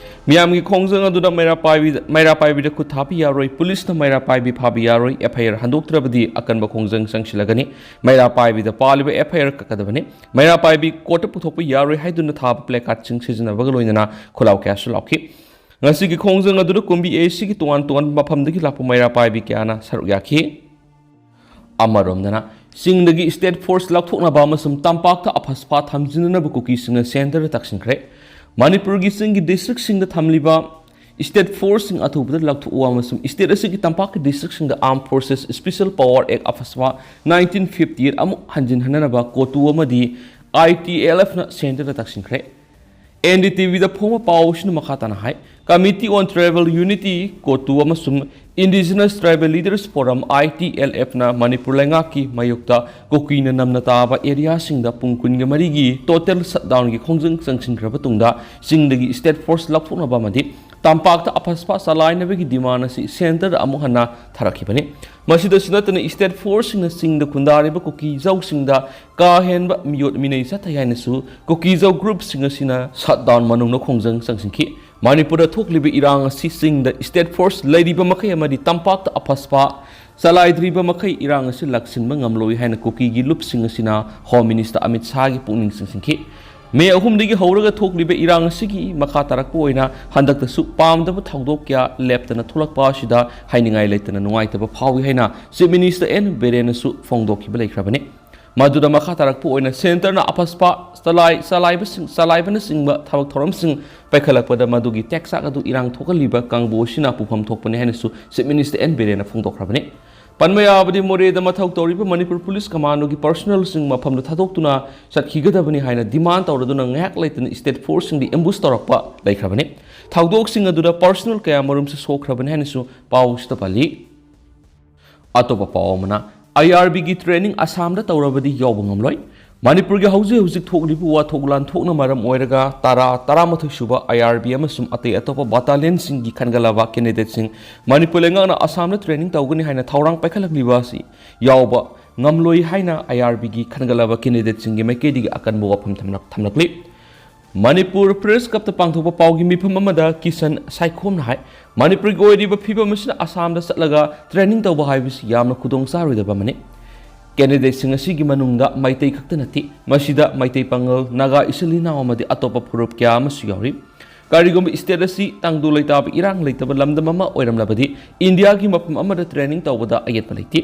ꯃꯤꯌꯥꯝꯒꯤ ꯈꯣꯡꯖꯪ ꯑꯗꯨꯗ ꯃꯩꯔꯥ ꯄꯥꯏꯕꯤꯗ, ꯃꯩꯔꯥ ꯄꯥꯏꯕꯤꯗ ꯈꯨꯠ ꯊꯥꯕ ꯌꯥꯔꯣꯏ, ꯄꯨꯂꯤꯁꯅ ꯃꯩꯔꯥ ꯄꯥꯏꯕꯤ ꯐꯥꯕ ꯌꯥꯔꯣꯏ, F I R ꯍꯟꯗꯣꯛꯇ꯭ꯔꯕꯗꯤ ꯑꯀꯟꯕ ꯈꯣꯡꯖꯪ ꯆꯪꯁꯤꯜꯂꯒꯅꯤ꯫ ꯃꯩꯔꯥ ꯄꯥꯏꯕꯤꯗ ꯄꯥꯜꯂꯤꯕ F I R ꯀꯛꯀꯗꯕꯅꯤ꯫ ꯃꯩꯔꯥ ꯄꯥꯏꯕꯤ ꯀꯣꯔꯠꯇ ꯄꯨꯊꯣꯛꯄ ꯌꯥꯔꯣꯏ ꯍꯥꯏꯗꯨꯅ ꯊꯥꯕ placardꯁꯤꯡ ꯁꯤꯖꯤꯟꯅꯕꯒ ꯂꯣꯏꯅꯅ ꯈꯣꯜꯂꯥꯎ ꯀꯌꯥꯁꯨ ꯂꯥꯎꯈꯤ꯫ ꯉꯁꯤꯒꯤ ꯈꯣꯡꯖꯪ ꯑꯗꯨꯗ ꯀꯨꯝꯕꯤ ꯑꯦ ꯁꯤꯒꯤ ꯇꯣꯉꯥꯟ ꯇꯣꯉꯥꯟꯕ ꯃꯐꯝꯗꯒꯤ ꯂꯥꯛꯄ ꯃꯩꯔꯥ ꯄꯥꯏꯕꯤ ꯀꯌꯥꯅ ꯁꯔꯨꯛ ꯌꯥꯈꯤ꯫ ꯑꯃꯔꯣꯝꯗꯅ, ꯆꯤꯡꯗꯒꯤ state force ꯂꯧꯊꯣꯛꯅꯕ ꯑꯃꯁꯨꯡ ꯇꯝꯄꯥꯛꯇ ꯑꯐꯁꯄꯥ ꯊꯝꯖꯤꯟꯅꯅꯕ ꯀꯨꯀꯤꯁꯤꯡꯅ centreꯗ ꯇꯛꯁꯤꯟꯈ꯭ꯔꯦ꯫ ꯃꯅꯤꯄꯨꯔꯒꯤ ꯆꯤꯡꯒꯤ districtꯁꯤꯡꯗ ꯊꯝꯂꯤꯕ state forceꯁꯤꯡ ꯑꯊꯨꯕꯗ ꯂꯧꯊꯣꯛꯎ ꯑꯃꯁꯨꯡ state ꯑꯁꯤꯒꯤ ꯇꯝꯄꯥꯛꯀꯤ districtꯁꯤꯡꯗ Armed Forces Special Power Act, ꯑꯐꯁꯄꯥ nineteen fifty eight ꯑꯃꯨꯛ ꯍꯟꯖꯤꯟꯍꯟꯅꯅꯕ COTU ꯑꯃꯗꯤ I T L Fꯅ centreꯗ ꯇꯛꯁꯤꯟꯈ꯭ꯔꯦ꯫ N D T Vꯗ ꯐꯣꯡꯕ ꯄꯥꯎ ꯑꯁꯤꯅ ꯃꯈꯥ ꯇꯥꯅ ꯍꯥꯏ, Committee on Tribal Unity, COTU ꯑꯃꯁꯨꯡ Indigenous Tribal Leaders Forum, I T L Fꯅ Manipur ꯂꯩꯉꯥꯛꯀꯤ ꯃꯥꯌꯣꯛꯇ ꯀꯨꯀꯤꯅ ꯅꯝꯅ ꯇꯥꯕ areaꯁꯤꯡꯗ ꯄꯨꯡ ꯀꯨꯟꯒ ꯃꯔꯤꯒꯤ total shutdownꯒꯤ ꯈꯣꯡꯖꯪ ꯆꯪꯁꯤꯟꯈ꯭ꯔꯕ ꯇꯨꯡꯗ, ꯆꯤꯡꯗꯒꯤ state force ꯂꯧꯊꯣꯛꯅꯕ ꯑꯃꯗꯤ ꯇꯝꯄꯥꯛꯇ ꯑꯐꯁꯄꯥ ꯆꯂꯥꯏꯅꯕꯒꯤ demand ꯑꯁꯤ centreꯗ ꯑꯃꯨꯛ ꯍꯟꯅ ꯊꯥꯔꯛꯈꯤꯕꯅꯤ꯫ ꯃꯁꯤꯗꯁꯨ ꯅꯠꯇꯅ, state forceꯁꯤꯡꯅ ꯆꯤꯡꯗ ꯈꯨꯟꯗꯥꯔꯤꯕ ꯀꯨꯀꯤ ꯖꯧꯁꯤꯡꯗ ꯀꯥ ꯍꯦꯟꯕ ꯃꯤꯑꯣꯠ ꯃꯤꯅꯩ ꯆꯠꯊꯩ ꯍꯥꯏꯅꯁꯨ ꯀꯨꯀꯤ ꯖꯧ groupꯁꯤꯡ ꯑꯁꯤꯅ shutdown ꯃꯅꯨꯡꯗ ꯈꯣꯡꯖꯪ ꯆꯪꯁꯤꯟꯈꯤ꯫ ꯃꯅꯤꯄꯨꯔꯗ ꯊꯣꯛꯂꯤꯕ ꯏꯔꯥꯡ ꯑꯁꯤ ꯆꯤꯡꯗ state force ꯂꯩꯔꯤꯕ ꯃꯈꯩ ꯑꯃꯗꯤ ꯇꯝꯄꯥꯛꯇ ꯑꯐꯁꯄꯥ ꯆꯂꯥꯏꯗ꯭ꯔꯤꯕ ꯃꯈꯩ ꯏꯔꯥꯡ ꯑꯁꯤ ꯂꯥꯛꯁꯤꯟꯕ ꯉꯝꯂꯣꯏ ꯍꯥꯏꯅ ꯀꯨꯀꯤꯒꯤ ꯂꯨꯞꯁꯤꯡ ꯑꯁꯤꯅ Home Minister ꯑꯃꯤꯠ ꯁꯥꯍꯒꯤ ꯄꯨꯛꯅꯤꯡ ꯆꯤꯡꯁꯤꯟꯈꯤ꯫ ꯃꯦ ꯑꯍꯨꯝꯗꯒꯤ ꯍꯧꯔꯒ ꯊꯣꯛꯂꯤꯕ ꯏꯔꯥꯡ ꯑꯁꯤꯒꯤ ꯃꯈꯥ ꯇꯥꯔꯛꯄ ꯑꯣꯏꯅ ꯍꯟꯗꯛꯇꯁꯨ ꯄꯥꯝꯗꯕ ꯊꯧꯗꯣꯛ ꯀꯌꯥ ꯂꯦꯞꯇꯅ ꯊꯣꯛꯂꯛꯄ ꯑꯁꯤꯗ ꯍꯥꯏꯅꯤꯡꯉꯥꯏ ꯂꯩꯇꯅ ꯅꯨꯡꯉꯥꯏꯇꯕ ꯐꯥꯎꯏ ꯍꯥꯏꯅ Chief Minister N ꯕꯤꯔꯦꯟꯅꯁꯨ ꯐꯣꯡꯗꯣꯛꯈꯤꯕ ꯂꯩꯈ꯭ꯔꯕꯅꯤ꯫ ꯃꯗꯨꯗ ꯃꯈꯥ ꯇꯥꯔꯛꯄ ꯑꯣꯏꯅ centreꯅ ꯑꯐꯁꯄꯥ ꯆꯂꯥꯏ, ꯆꯂꯥꯏꯕꯁꯤꯡ, ꯆꯂꯥꯏꯕꯅꯆꯤꯡꯕ ꯊꯕꯛ ꯊꯧꯔꯝꯁꯤꯡ ꯄꯥꯏꯈꯠꯂꯛꯄꯗ ꯃꯗꯨꯒꯤ ꯇꯦꯛꯆꯥꯛ ꯑꯗꯨ ꯏꯔꯥꯡ ꯊꯣꯛꯍꯜꯂꯤꯕ ꯀꯥꯡꯕꯨ ꯑꯁꯤꯅ ꯄꯨꯐꯝ ꯊꯣꯛꯄꯅꯤ ꯍꯥꯏꯅꯁꯨ Chief Minister N ꯕꯤꯔꯦꯟꯅ ꯐꯣꯡꯗꯣꯛꯈ꯭ꯔꯕꯅꯤ꯫ ꯄꯟꯕ ꯌꯥꯕꯗꯤ, ꯃꯣꯔꯦꯗ ꯃꯊꯧ ꯇꯧꯔꯤꯕ ꯃꯅꯤꯄꯨꯔ ꯄꯨꯂꯤꯁ ꯀꯃꯥꯟꯗꯣꯒꯤ personnelꯁꯤꯡ ꯃꯐꯝꯗ ꯊꯥꯗꯣꯛꯇꯨꯅ ꯆꯠꯈꯤꯒꯗꯕꯅꯤ ꯍꯥꯏꯅ demand ꯇꯧꯔꯗꯨꯅ ꯉꯥꯏꯍꯥꯛ ꯂꯩꯇꯅ state forceꯁꯤꯡꯗ ambush ꯇꯧꯔꯛꯄ ꯂꯩꯈ꯭ꯔꯕꯅꯤ꯫ ꯊꯧꯗꯣꯛꯁꯤꯡ ꯑꯗꯨꯗ personnel ꯀꯌꯥ ꯃꯔꯨꯝꯁꯨ ꯁꯣꯛꯈ꯭ꯔꯕꯅꯤ ꯍꯥꯏꯅꯁꯨ ꯄꯥꯎꯁꯤꯗ ꯄꯜꯂꯤ꯫ ꯑꯇꯣꯞꯄ ꯄꯥꯎ ꯑꯃꯅ, I R Bꯒꯤ training ꯑꯁꯥꯝꯗ ꯇꯧꯔꯕꯗꯤ ꯌꯥꯎꯕ ꯉꯝꯂꯣꯏ꯫ ꯃꯅꯤꯄꯨꯔꯒꯤ ꯍꯧꯖꯤꯛ ꯍꯧꯖꯤꯛ ꯊꯣꯛꯂꯤꯕ ꯋꯥꯊꯣꯛ ꯂꯥꯟꯊꯣꯛꯅ ꯃꯔꯝ ꯑꯣꯏꯔꯒ ꯇꯔꯥ, ꯇꯔꯥꯃꯥꯊꯣꯏ ꯁꯨꯕ ꯑꯥꯏ ꯑꯥꯔ ꯕꯤ ꯑꯃꯁꯨꯡ ꯑꯇꯩ ꯑꯇꯣꯞꯄ ꯕꯠꯇꯥꯂꯤꯌꯟꯁꯤꯡꯒꯤ ꯈꯟꯒꯠꯂꯕ ꯀꯦꯟꯗꯤꯗꯦꯠꯁꯤꯡ ꯃꯅꯤꯄꯨꯔ ꯂꯩꯉꯥꯛꯅ ꯑꯁꯥꯝꯗ ꯇ꯭ꯔꯦꯅꯤꯡ ꯇꯧꯒꯅꯤ ꯍꯥꯏꯅ ꯊꯧꯔꯥꯡ ꯄꯥꯏꯈꯠꯂꯛꯂꯤꯕ ꯑꯁꯤ ꯌꯥꯎꯕ ꯉꯝꯂꯣꯏ ꯍꯥꯏꯅ ꯑꯥꯏ ꯑꯥꯔ ꯕꯤꯒꯤ ꯈꯟꯒꯠꯂꯕ ꯀꯦꯟꯗꯤꯗꯦꯠꯁꯤꯡꯒꯤ ꯃꯥꯏꯀꯩꯗꯒꯤ ꯑꯀꯟꯕ ꯋꯥꯐꯝ ꯊꯝꯂꯛ-, ꯊꯝꯂꯛꯂꯤ꯫ ꯃꯅꯤꯄꯨꯔ ꯄ꯭ꯔꯦꯁ ꯀ꯭ꯂꯕꯇ ꯄꯥꯡꯊꯣꯛꯄ ꯄꯥꯎꯒꯤ ꯃꯤꯐꯝ ꯑꯃꯗ ꯀꯤꯁꯟ ꯁꯥꯏꯈꯣꯝꯅ ꯍꯥꯏ, ꯃꯅꯤꯄꯨꯔꯒꯤ ꯑꯣꯏꯔꯤꯕ ꯐꯤꯕꯝ ꯑꯁꯤꯅ ꯑꯁꯥꯝꯗ ꯆꯠꯂꯒ ꯇ꯭ꯔꯦꯅꯤꯡ ꯇꯧꯕ ꯍꯥꯏꯕꯁꯤ ꯌꯥꯝꯅ ꯈꯨꯗꯣꯡ ꯆꯥꯔꯣꯏꯗꯕ ꯑꯃꯅꯤ꯫ ꯀꯦꯟꯗꯤꯗꯦꯠꯁꯤꯡ ꯑꯁꯤꯒꯤ ꯃꯅꯨꯡꯗ ꯃꯩꯇꯩ ꯈꯛꯇ ꯅꯠꯇꯦ, ꯃꯁꯤꯗ ꯃꯩꯇꯩ, ꯄꯥꯉꯜ, ꯅꯥꯒꯥ ꯏꯆꯤꯜ ꯏꯅꯥꯎ ꯑꯃꯗꯤ ꯑꯇꯣꯞꯄ ꯐꯨꯔꯨꯞ ꯀꯌꯥ ꯑꯃꯁꯨ ꯌꯥꯎꯔꯤ꯫ ꯀꯔꯤꯒꯨꯝꯕ ꯁ꯭ꯇꯦꯠ ꯑꯁꯤ ꯇꯪꯗꯨ ꯂꯩꯇꯥꯕ ꯏꯔꯥꯡ ꯂꯩꯇꯕ ꯂꯝꯗꯝ ꯑꯃ ꯑꯣꯏꯔꯝꯂꯕꯗꯤ ꯏꯟꯗꯤꯌꯥꯒꯤ ꯃꯐꯝ ꯑꯃꯗ ꯇ꯭ꯔꯦꯅꯤꯡ ꯇꯧꯕꯗ ꯑꯌꯦꯠꯄ ꯂꯩꯇꯦ꯫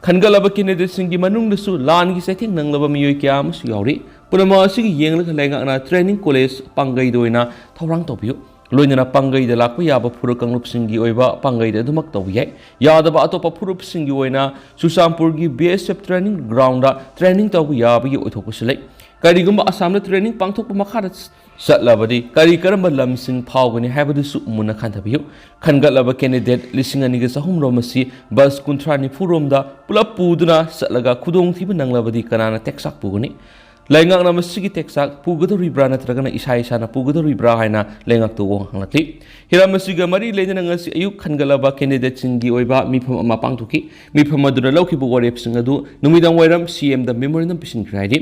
ꯈꯟꯒꯠꯂꯕ ꯀꯦꯟꯗꯤꯗꯦꯠꯁꯤꯡꯒꯤ ꯃꯅꯨꯡꯗꯁꯨ ꯂꯥꯟꯒꯤ ꯆꯩꯊꯦꯡ ꯅꯪꯂꯕ ꯃꯤꯑꯣꯏ ꯀꯌꯥ ꯑꯃꯁꯨ ꯌꯥꯎꯔꯤ꯫ ꯄꯨꯝꯅꯃꯛ ꯑꯁꯤꯒꯤ ꯌꯦꯡꯂꯒ ꯂꯩꯉꯥꯛꯅ ꯇ꯭ꯔꯦꯅꯤꯡ ꯀꯣꯂꯦꯖ ꯄꯥꯡꯒꯩꯗ ꯑꯣꯏꯅ ꯊꯧꯔꯥꯡ ꯇꯧꯕꯤꯌꯨ꯫ ꯂꯣꯏꯅꯅ ꯄꯥꯡꯒꯩꯗ ꯂꯥꯛꯄ ꯌꯥꯕ ꯐꯨꯔꯨꯞ ꯀꯥꯡꯂꯨꯞꯁꯤꯡꯒꯤ ꯑꯣꯏꯕ ꯄꯥꯡꯒꯩꯗ ꯑꯗꯨꯃꯛ ꯇꯧꯕ ꯌꯥꯏ꯫ ꯌꯥꯗꯕ ꯑꯇꯣꯞꯄ ꯐꯨꯔꯨꯞꯁꯤꯡꯒꯤ ꯑꯣꯏꯅ ꯆꯨꯔꯆꯥꯟꯄꯨꯔꯒꯤ ꯕꯤ ꯑꯦꯁ ꯑꯦꯐ ꯇ꯭ꯔꯦꯅꯤꯡ ꯒ꯭ꯔꯥꯎꯟꯗ ꯇ꯭ꯔꯦꯅꯤꯡ ꯇꯧꯕ ꯌꯥꯕꯒꯤ ꯑꯣꯏꯊꯣꯛꯄꯁꯨ ꯂꯩ꯫ ꯀꯔꯤꯒꯨꯝꯕ ꯑꯁꯥꯝꯗ ꯇ꯭ꯔꯦꯅꯤꯡ ꯄꯥꯡꯊꯣꯛꯄ ꯃꯈꯥꯗ ꯆꯠꯂꯕꯗꯤ ꯀꯔꯤ ꯀꯔꯝꯕ ꯂꯝꯁꯤꯡ ꯐꯥꯎꯒꯅꯤ ꯍꯥꯏꯕꯗꯨꯁꯨ ꯃꯨꯟꯅ ꯈꯟꯊꯕꯤꯌꯨ꯫ ꯈꯟꯒꯠꯂꯕ ꯀꯦꯟꯗꯤꯗꯦꯠ ꯂꯤꯁꯤꯡ ꯑꯅꯤꯒ ꯆꯍꯨꯝ ꯔꯣꯝ ꯑꯁꯤ ꯕꯁ ꯀꯨꯟꯊ꯭ꯔꯥ ꯅꯤꯐꯨ ꯔꯣꯝꯗ ꯄꯨꯂꯞ ꯄꯨꯗꯨꯅ ꯆꯠꯂꯒ ꯈꯨꯗꯣꯡꯊꯤꯕ ꯅꯪꯂꯕꯗꯤ ꯀꯅꯥꯅ ꯇꯦꯛꯆꯥꯛ ꯄꯨꯒꯅꯤ? ꯂꯩꯉꯥꯛꯅ ꯃꯁꯤꯒꯤ ꯇꯦꯛꯆꯥꯛ ꯄꯨꯒꯗꯧꯔꯤꯕ꯭ꯔꯥ ꯅꯠꯇ꯭ꯔꯒꯅ ꯏꯁꯥ ꯏꯁꯥꯅ ꯄꯨꯒꯗꯧꯔꯤꯕ꯭ꯔꯥ ꯍꯥꯏꯅ ꯂꯩꯉꯥꯛꯇ ꯋꯥꯍꯪ ꯍꯪꯂꯛꯂꯤ꯫ ꯍꯤꯔꯝ ꯑꯁꯤꯒ ꯃꯔꯤ ꯂꯩꯅꯅ ꯉꯁꯤ ꯑꯌꯨꯛ ꯈꯟꯒꯠꯂꯕ ꯀꯦꯟꯗꯤꯗꯦꯠꯁꯤꯡꯒꯤ ꯑꯣꯏꯕ ꯃꯤꯐꯝ ꯑꯃ ꯄꯥꯡꯊꯣꯛꯈꯤ꯫ ꯃꯤꯐꯝ ꯑꯗꯨꯅ ꯂꯧꯈꯤꯕ ꯋꯥꯔꯦꯞꯁꯤꯡ ꯑꯗꯨ ꯅꯨꯃꯤꯗꯥꯡ ꯋꯥꯏꯔꯝ ꯁꯤ ꯑꯦꯝꯗ ꯃꯦꯃꯣꯔꯦꯟꯗꯝ ꯄꯤꯁꯤꯟꯈ꯭ꯔꯦ ꯍꯥꯏꯔꯤ꯫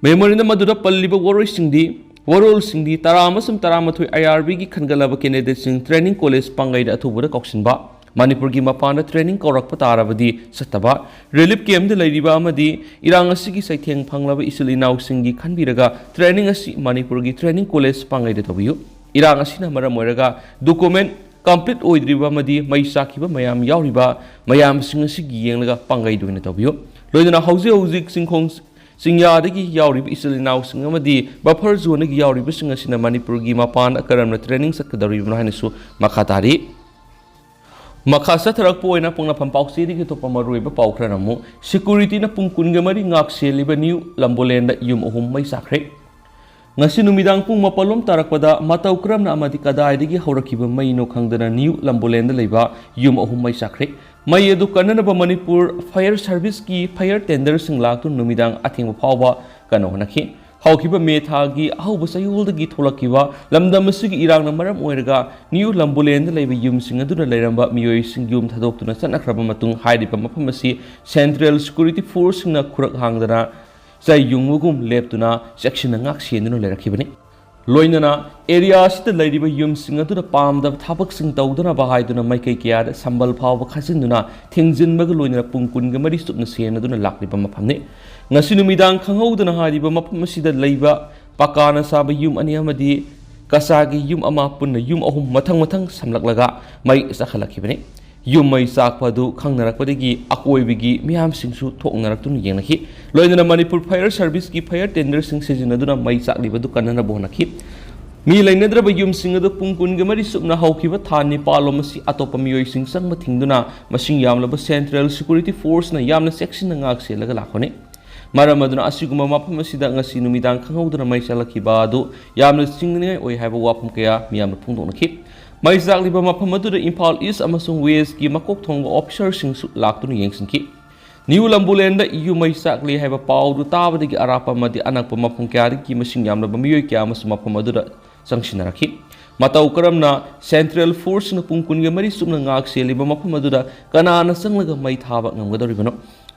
ꯃꯦꯃꯣꯔꯦꯟꯗꯝ ꯑꯗꯨꯗ ꯄꯜꯂꯤꯕ ꯋꯥꯔꯣꯏꯁꯤꯡꯗꯤ, ꯋꯥꯔꯣꯜꯁꯤꯡꯗꯤ ꯇꯔꯥ ꯑꯃꯁꯨꯡ ꯇꯔꯥꯃꯥꯊꯣꯏ ꯑꯥꯏ ꯑꯥꯔ ꯕꯤꯒꯤ ꯈꯟꯒꯠꯂꯕ ꯀꯦꯟꯗꯤꯗꯦꯠꯁꯤꯡ ꯇ꯭ꯔꯦꯅꯤꯡ ꯀꯣꯂꯦꯖ ꯄꯥꯡꯒꯩꯗ ꯑꯊꯨꯕꯗ ꯀꯧꯁꯤꯟꯕ, ꯃꯅꯤꯄꯨꯔꯒꯤ ꯃꯄꯥꯟꯗ ꯇ꯭ꯔꯦꯅꯤꯡ ꯀꯧꯔꯛꯄ ꯇꯥꯔꯕꯗꯤ ꯆꯠꯇꯕ, ꯔꯤꯂꯤꯐ ꯀꯦꯝꯞꯇ ꯂꯩꯔꯤꯕ ꯑꯃꯗꯤ ꯏꯔꯥꯡ ꯑꯁꯤꯒꯤ ꯆꯩꯊꯦꯡ ꯐꯪꯂꯕ ꯏꯆꯤꯜ ꯏꯅꯥꯎꯁꯤꯡꯒꯤ ꯈꯟꯕꯤꯔꯒ ꯇ꯭ꯔꯦꯅꯤꯡ ꯑꯁꯤ ꯃꯅꯤꯄꯨꯔꯒꯤ ꯇ꯭ꯔꯦꯅꯤꯡ ꯀꯣꯂꯦꯖ ꯄꯥꯡꯒꯩꯗ ꯇꯧꯕꯤꯌꯨ꯫ ꯏꯔꯥꯡ ꯑꯁꯤꯅ ꯃꯔꯝ ꯑꯣꯏꯔꯒ ꯗꯣꯀꯨꯃꯦꯟ ꯀꯝꯄ꯭ꯂꯤꯠ ꯑꯣꯏꯗ꯭ꯔꯤꯕ ꯑꯃꯗꯤ ꯃꯩ ꯆꯥꯛꯈꯤꯕ ꯃꯌꯥꯝ ꯌꯥꯎꯔꯤꯕ ꯃꯌꯥꯝꯁꯤꯡ ꯑꯁꯤꯒꯤ ꯌꯦꯡꯂꯒ ꯄꯥꯡꯒꯩꯗ ꯑꯣꯏꯅ ꯇꯧꯕꯤꯌꯨ꯫ ꯂꯣꯏꯅꯅ ꯍꯧꯖꯤꯛ ꯍꯧꯖꯤꯛ ꯆꯤꯡꯈꯣꯡ ꯆꯤꯡꯌꯥꯗꯒꯤ ꯌꯥꯎꯔꯤꯕ ꯏꯆꯤꯜ ꯏꯅꯥꯎꯁꯤꯡ ꯑꯃꯗꯤ ꯕꯐꯔ ꯖꯣꯟꯗꯒꯤ ꯌꯥꯎꯔꯤꯕꯁꯤꯡ ꯑꯁꯤꯅ ꯃꯅꯤꯄꯨꯔꯒꯤ ꯃꯄꯥꯟꯗ ꯀꯔꯝꯅ ꯇ꯭ꯔꯦꯅꯤꯡ ꯆꯠꯀꯗꯧꯔꯤꯕꯅꯣ ꯍꯥꯏꯅꯁꯨ ꯃꯈꯥ ꯇꯥꯔꯤ꯫ ꯃꯈꯥ ꯆꯠꯊꯔꯛꯄ ꯑꯣꯏꯅ ꯄꯣꯛꯅꯐꯝ ꯄꯥꯎꯆꯦꯗꯒꯤ ꯑꯇꯣꯞꯄ ꯃꯔꯨꯑꯣꯏꯕ ꯄꯥꯎ ꯈꯔꯅ ꯑꯃꯨꯛ, ꯁꯦꯀ꯭ꯌꯨꯔꯤꯇꯤꯅ ꯄꯨꯡ ꯀꯨꯟꯒ ꯃꯔꯤ ꯉꯥꯛ ꯁꯦꯜꯂꯤꯕ ꯅ꯭ꯌꯨ ꯂꯝꯕꯣꯂꯦꯟꯗ ꯌꯨꯝ ꯑꯍꯨꯝ ꯃꯩ ꯆꯥꯛꯈ꯭ꯔꯦ꯫ ꯉꯁꯤ ꯅꯨꯃꯤꯗꯥꯡ ꯄꯨꯡ ꯃꯥꯄꯜ ꯂꯣꯝ ꯇꯥꯔꯛꯄꯗ ꯃꯇꯧ ꯀꯔꯝꯅ ꯑꯃꯗꯤ ꯀꯗꯥꯏꯗꯒꯤ ꯍꯧꯔꯛꯈꯤꯕ ꯃꯩꯅꯣ ꯈꯪꯗꯅ ꯅ꯭ꯌꯨ ꯂꯝꯕꯨꯂꯦꯟꯗ ꯂꯩꯕ ꯌꯨꯝ ꯑꯍꯨꯝ ꯃꯩ ꯆꯥꯛꯈ꯭ꯔꯦ꯫ ꯃꯩ ꯑꯗꯨ ꯀꯟꯅꯅꯕ ꯃꯅꯤꯄꯨꯔ ꯐꯥꯌꯔ ꯁꯥꯔꯚꯤꯁꯀꯤ ꯐꯥꯌꯔ ꯇꯦꯟꯗꯔꯁꯤꯡ ꯂꯥꯛꯇꯨꯅ ꯅꯨꯃꯤꯗꯥꯡ ꯑꯊꯦꯡꯕ ꯐꯥꯎꯕ ꯀꯟꯅ ꯍꯣꯠꯅꯈꯤ꯫ ꯍꯧꯈꯤꯕ ꯃꯦ ꯊꯥꯒꯤ ꯑꯍꯧꯕ ꯆꯌꯣꯜꯗꯒꯤ ꯊꯣꯛꯂꯛꯈꯤꯕ ꯂꯝꯗꯝ ꯑꯁꯤꯒꯤ ꯏꯔꯥꯡꯅ ꯃꯔꯝ ꯑꯣꯏꯔꯒ ꯅ꯭ꯌꯨ ꯂꯝꯕꯨꯂꯦꯟꯗ ꯂꯩꯕ ꯌꯨꯝꯁꯤꯡ ꯑꯗꯨꯗ ꯂꯩꯔꯝꯕ ꯃꯤꯑꯣꯏꯁꯤꯡ ꯌꯨꯝ ꯊꯥꯗꯣꯛꯇꯨꯅ ꯆꯠꯅꯈ꯭ꯔꯕ ꯃꯇꯨꯡ ꯍꯥꯏꯔꯤꯕ ꯃꯐꯝ ꯑꯁꯤ ꯁꯦꯟꯇ꯭ꯔꯦꯜ ꯁꯦꯀ꯭ꯌꯨꯔꯤꯇꯤ ꯐꯣꯔꯁꯁꯤꯡꯅ ꯈꯨꯔꯛ ꯍꯥꯡꯗꯅ ꯆꯩ ꯌꯨꯡꯕꯒꯨꯝ ꯂꯦꯞꯇꯨꯅ ꯆꯦꯛꯁꯤꯟꯅ ꯉꯥꯛ ꯁꯦꯟꯗꯨꯅ ꯂꯩꯔꯛꯈꯤꯕꯅꯤ꯫ ꯂꯣꯏꯅꯅ ꯑꯦꯔꯤꯌꯥ ꯑꯁꯤꯗ ꯂꯩꯔꯤꯕ ꯌꯨꯝꯁꯤꯡ ꯑꯗꯨꯗ ꯄꯥꯝꯗꯕ ꯊꯕꯛꯁꯤꯡ ꯇꯧꯗꯅꯕ ꯍꯥꯏꯗꯨꯅ ꯃꯥꯏꯀꯩ ꯀꯌꯥꯗ ꯁꯝꯕꯜ ꯐꯥꯎꯕ ꯈꯥꯖꯤꯟꯗꯨꯅ ꯊꯤꯡꯖꯤꯟꯕꯒ ꯂꯣꯏꯅꯅ ꯄꯨꯡ ꯀꯨꯟꯒ ꯃꯔꯤ ꯆꯨꯞꯅ ꯁꯦꯟꯅꯗꯨꯅ ꯂꯥꯛꯂꯤꯕ ꯃꯐꯝꯅꯤ꯫ ꯉꯁꯤ ꯅꯨꯃꯤꯗꯥꯡ ꯈꯪꯍꯧꯗꯅ ꯍꯥꯏꯔꯤꯕ ꯃꯐꯝ ꯑꯁꯤꯗ ꯂꯩꯕ ꯄꯀꯥꯅ ꯁꯥꯕ ꯌꯨꯝ ꯑꯅꯤ ꯑꯃꯗꯤ ꯀꯆꯥꯒꯤ ꯌꯨꯝ ꯑꯃ ꯄꯨꯟꯅ ꯌꯨꯝ ꯑꯍꯨꯝ ꯃꯊꯪ ꯃꯊꯪ ꯁꯝꯂꯛꯂꯒ ꯃꯩ ꯆꯥꯛꯈꯠꯂꯛꯈꯤꯕꯅꯤ꯫ ꯌꯨꯝ ꯃꯩ ꯆꯥꯛꯄ ꯑꯗꯨ ꯈꯪꯅꯔꯛꯄꯗꯒꯤ ꯑꯀꯣꯏꯕꯒꯤ ꯃꯤꯌꯥꯝꯁꯤꯡꯁꯨ ꯊꯣꯛꯅꯔꯛꯇꯨꯅ ꯌꯦꯡꯅꯈꯤ꯫ ꯂꯣꯏꯅꯅ ꯃꯅꯤꯄꯨꯔ ꯐꯥꯌꯔ ꯁꯥꯔꯚꯤꯁꯀꯤ ꯐꯥꯌꯔ ꯇꯦꯟꯗꯔꯁꯤꯡ ꯁꯤꯖꯤꯟꯅꯗꯨꯅ ꯃꯩ ꯆꯥꯛꯂꯤꯕ ꯑꯗꯨ ꯀꯟꯅꯅꯕ ꯍꯣꯠꯅꯈꯤ꯫ ꯃꯤ ꯂꯩꯅꯗ꯭ꯔꯕ ꯌꯨꯝꯁꯤꯡ ꯑꯗꯨ ꯄꯨꯡ ꯀꯨꯟꯒ ꯃꯔꯤ ꯆꯨꯞꯅ ꯍꯧꯈꯤꯕ ꯊꯥ ꯅꯤꯄꯥꯜ ꯂꯣꯝ ꯑꯁꯤ ꯑꯇꯣꯞꯄ ꯃꯤꯑꯣꯏꯁꯤꯡ ꯆꯪꯕ ꯊꯤꯡꯗꯨꯅ ꯃꯁꯤꯡ ꯌꯥꯝꯂꯕ ꯁꯦꯟꯇ꯭ꯔꯦꯜ ꯁꯦꯀ꯭ꯌꯨꯔꯤꯇꯤ ꯐꯣꯔꯁꯅ ꯌꯥꯝꯅ ꯆꯦꯛꯁꯤꯟꯅ ꯉꯥꯛ ꯁꯦꯜꯂꯒ ꯂꯥꯛꯄꯅꯤ꯫ ꯃꯔꯝ ꯑꯗꯨꯅ ꯑꯁꯤꯒꯨꯝꯕ ꯃꯐꯝ ꯑꯁꯤꯗ ꯉꯁꯤ ꯅꯨꯃꯤꯗꯥꯡ ꯈꯪꯍꯧꯗꯅ ꯃꯩ ꯆꯥꯛꯂꯛꯈꯤꯕ ꯑꯗꯨ ꯌꯥꯝꯅ ꯆꯤꯡꯅꯅꯤꯡꯉꯥꯏ ꯑꯣꯏ ꯍꯥꯏꯕ ꯋꯥꯐꯝ ꯀꯌꯥ ꯃꯤꯌꯥꯝꯅ ꯐꯣꯡꯗꯣꯛꯅꯈꯤ꯫ ꯃꯩ ꯆꯥꯛꯂꯤꯕ ꯃꯐꯝ ꯑꯗꯨꯗ ꯏꯝꯐꯥꯜ ꯏꯁ ꯑꯃꯁꯨꯡ ꯋꯦꯁꯀꯤ ꯃꯀꯣꯛ ꯊꯣꯡꯕ ꯑꯣꯐꯤꯁꯥꯔꯁꯤꯡꯁꯨ ꯂꯥꯛꯇꯨꯅ ꯌꯦꯡꯁꯤꯟꯈꯤ꯫ ꯅ꯭ꯌꯨ ꯂꯝꯕꯨꯂꯦꯟꯗ ꯌꯨꯝ ꯃꯩ ꯆꯥꯛꯂꯤ ꯍꯥꯏꯕ ꯄꯥꯎꯗꯨ ꯇꯥꯕꯗꯒꯤ ꯑꯔꯥꯞꯄ ꯑꯃꯗꯤ ꯑꯅꯛꯄ ꯃꯐꯝ ꯀꯌꯥꯗꯒꯤ ꯃꯁꯤꯡ ꯌꯥꯝꯂꯕ ꯃꯤꯑꯣꯏ ꯀꯌꯥ ꯑꯃꯁꯨ ꯃꯐꯝ ꯑꯗꯨꯗ ꯆꯪꯁꯤꯟꯅꯔꯛꯈꯤ꯫ ꯃꯇꯧ ꯀꯔꯝꯅ ꯁꯦꯟꯇ꯭ꯔꯦꯜ ꯐꯣꯔꯁꯅ ꯄꯨꯡ ꯀꯨꯟꯒ ꯃꯔꯤ ꯆꯨꯞꯅ ꯉꯥꯛ ꯁꯦꯜꯂꯤꯕ ꯃꯐꯝ ꯑꯗꯨꯗ ꯀꯅꯥꯅ ꯆꯪꯂꯒ ꯃꯩ ꯊꯥꯕ ꯉꯝꯒꯗꯧꯔꯤꯕꯅꯣ?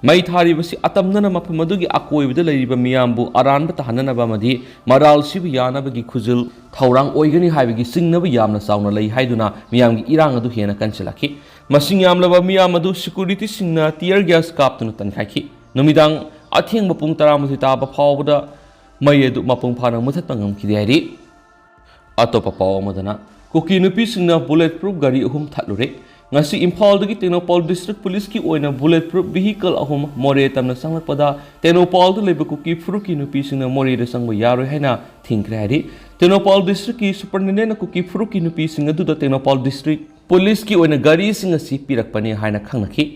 ꯃꯩ ꯊꯥꯔꯤꯕꯁꯤ ꯑꯇꯝꯅꯅ ꯃꯐꯝ ꯑꯗꯨꯒꯤ ꯑꯀꯣꯏꯕꯗ ꯂꯩꯔꯤꯕ ꯃꯤꯌꯥꯝꯕꯨ ꯑꯔꯥꯟꯕ ꯇꯥꯍꯟꯅꯅꯕ ꯑꯃꯗꯤ ꯃꯔꯥꯜ ꯁꯤꯕ ꯌꯥꯅꯕꯒꯤ ꯈꯨꯖꯤꯜ ꯊꯧꯔꯥꯡ ꯑꯣꯏꯒꯅꯤ ꯍꯥꯏꯕꯒꯤ ꯆꯤꯡꯅꯕ ꯌꯥꯝꯅ ꯆꯥꯎꯅ ꯂꯩ ꯍꯥꯏꯗꯨꯅ ꯃꯤꯌꯥꯝꯒꯤ ꯏꯔꯥꯡ ꯑꯗꯨ ꯍꯦꯟꯅ ꯀꯟꯁꯤꯜꯂꯛꯈꯤ꯫ ꯃꯁꯤꯡ ꯌꯥꯝꯂꯕ ꯃꯤꯌꯥꯝ ꯑꯗꯨ ꯁꯦꯀ꯭ꯌꯨꯔꯤꯇꯤꯁꯤꯡꯅ ꯇꯤꯌꯔ ꯒ꯭ꯌꯥꯁ ꯀꯥꯞꯇꯨꯅ ꯇꯟꯈꯥꯏꯈꯤ꯫ ꯅꯨꯃꯤꯗꯥꯡ ꯑꯊꯦꯡꯕ ꯄꯨꯡ ꯇꯔꯥꯃꯥꯊꯣꯏ ꯇꯥꯕ ꯐꯥꯎꯕꯗ ꯃꯩ ꯑꯗꯨ ꯃꯄꯨꯡ ꯐꯥꯅ ꯃꯨꯊꯠꯄ ꯉꯝꯈꯤꯗꯦ ꯍꯥꯏꯔꯤ꯫ ꯑꯇꯣꯞꯄ ꯄꯥꯎ ꯑꯃꯗꯅ, ꯀꯨꯀꯤ ꯅꯨꯄꯤꯁꯤꯡꯅ ꯕꯨꯂꯦꯠ ꯄ꯭ꯔꯨꯐ ꯒꯥꯔꯤ ꯑꯍꯨꯝ ꯊꯠꯂꯨꯔꯦ꯫ ꯉꯁꯤ ꯏꯝꯐꯥꯜꯗꯒꯤ ꯇꯦꯡꯅꯧꯄꯜ ꯗꯤꯁꯇ꯭ꯔꯤꯛ ꯄꯨꯂꯤꯁꯀꯤ ꯑꯣꯏꯅ ꯕꯨꯂꯦꯠ ꯄ꯭ꯔꯨꯐ ꯚꯤꯍꯤꯀꯜ ꯑꯍꯨꯝ ꯃꯣꯔꯦ ꯇꯝꯅ ꯆꯪꯂꯛꯄꯗ ꯇꯦꯡꯅꯧꯄꯜꯗ ꯂꯩꯕ ꯀꯨꯀꯤ ꯐꯨꯔꯨꯞꯀꯤ ꯅꯨꯄꯤꯁꯤꯡꯅ ꯃꯣꯔꯦꯗ ꯆꯪꯕ ꯌꯥꯔꯣꯏ ꯍꯥꯏꯅ ꯊꯤꯡꯈ꯭ꯔꯦ ꯍꯥꯏꯔꯤ꯫ ꯇꯦꯡꯅꯧꯄꯜ ꯗꯤꯁꯇ꯭ꯔꯤꯛꯀꯤ ꯁꯨꯄꯔꯅꯦꯟꯗꯦꯟꯠꯅ ꯀꯨꯀꯤ ꯐꯨꯔꯨꯞꯀꯤ ꯅꯨꯄꯤꯁꯤꯡ ꯑꯗꯨꯗ ꯇꯦꯡꯅꯧꯄꯜ ꯗꯤꯁꯇ꯭ꯔꯤꯛ ꯄꯨꯂꯤꯁꯀꯤ ꯑꯣꯏꯅ ꯒꯥꯔꯤꯁꯤꯡ ꯑꯁꯤ ꯄꯤꯔꯛꯄꯅꯤ ꯍꯥꯏꯅ ꯈꯪꯅꯈꯤ꯫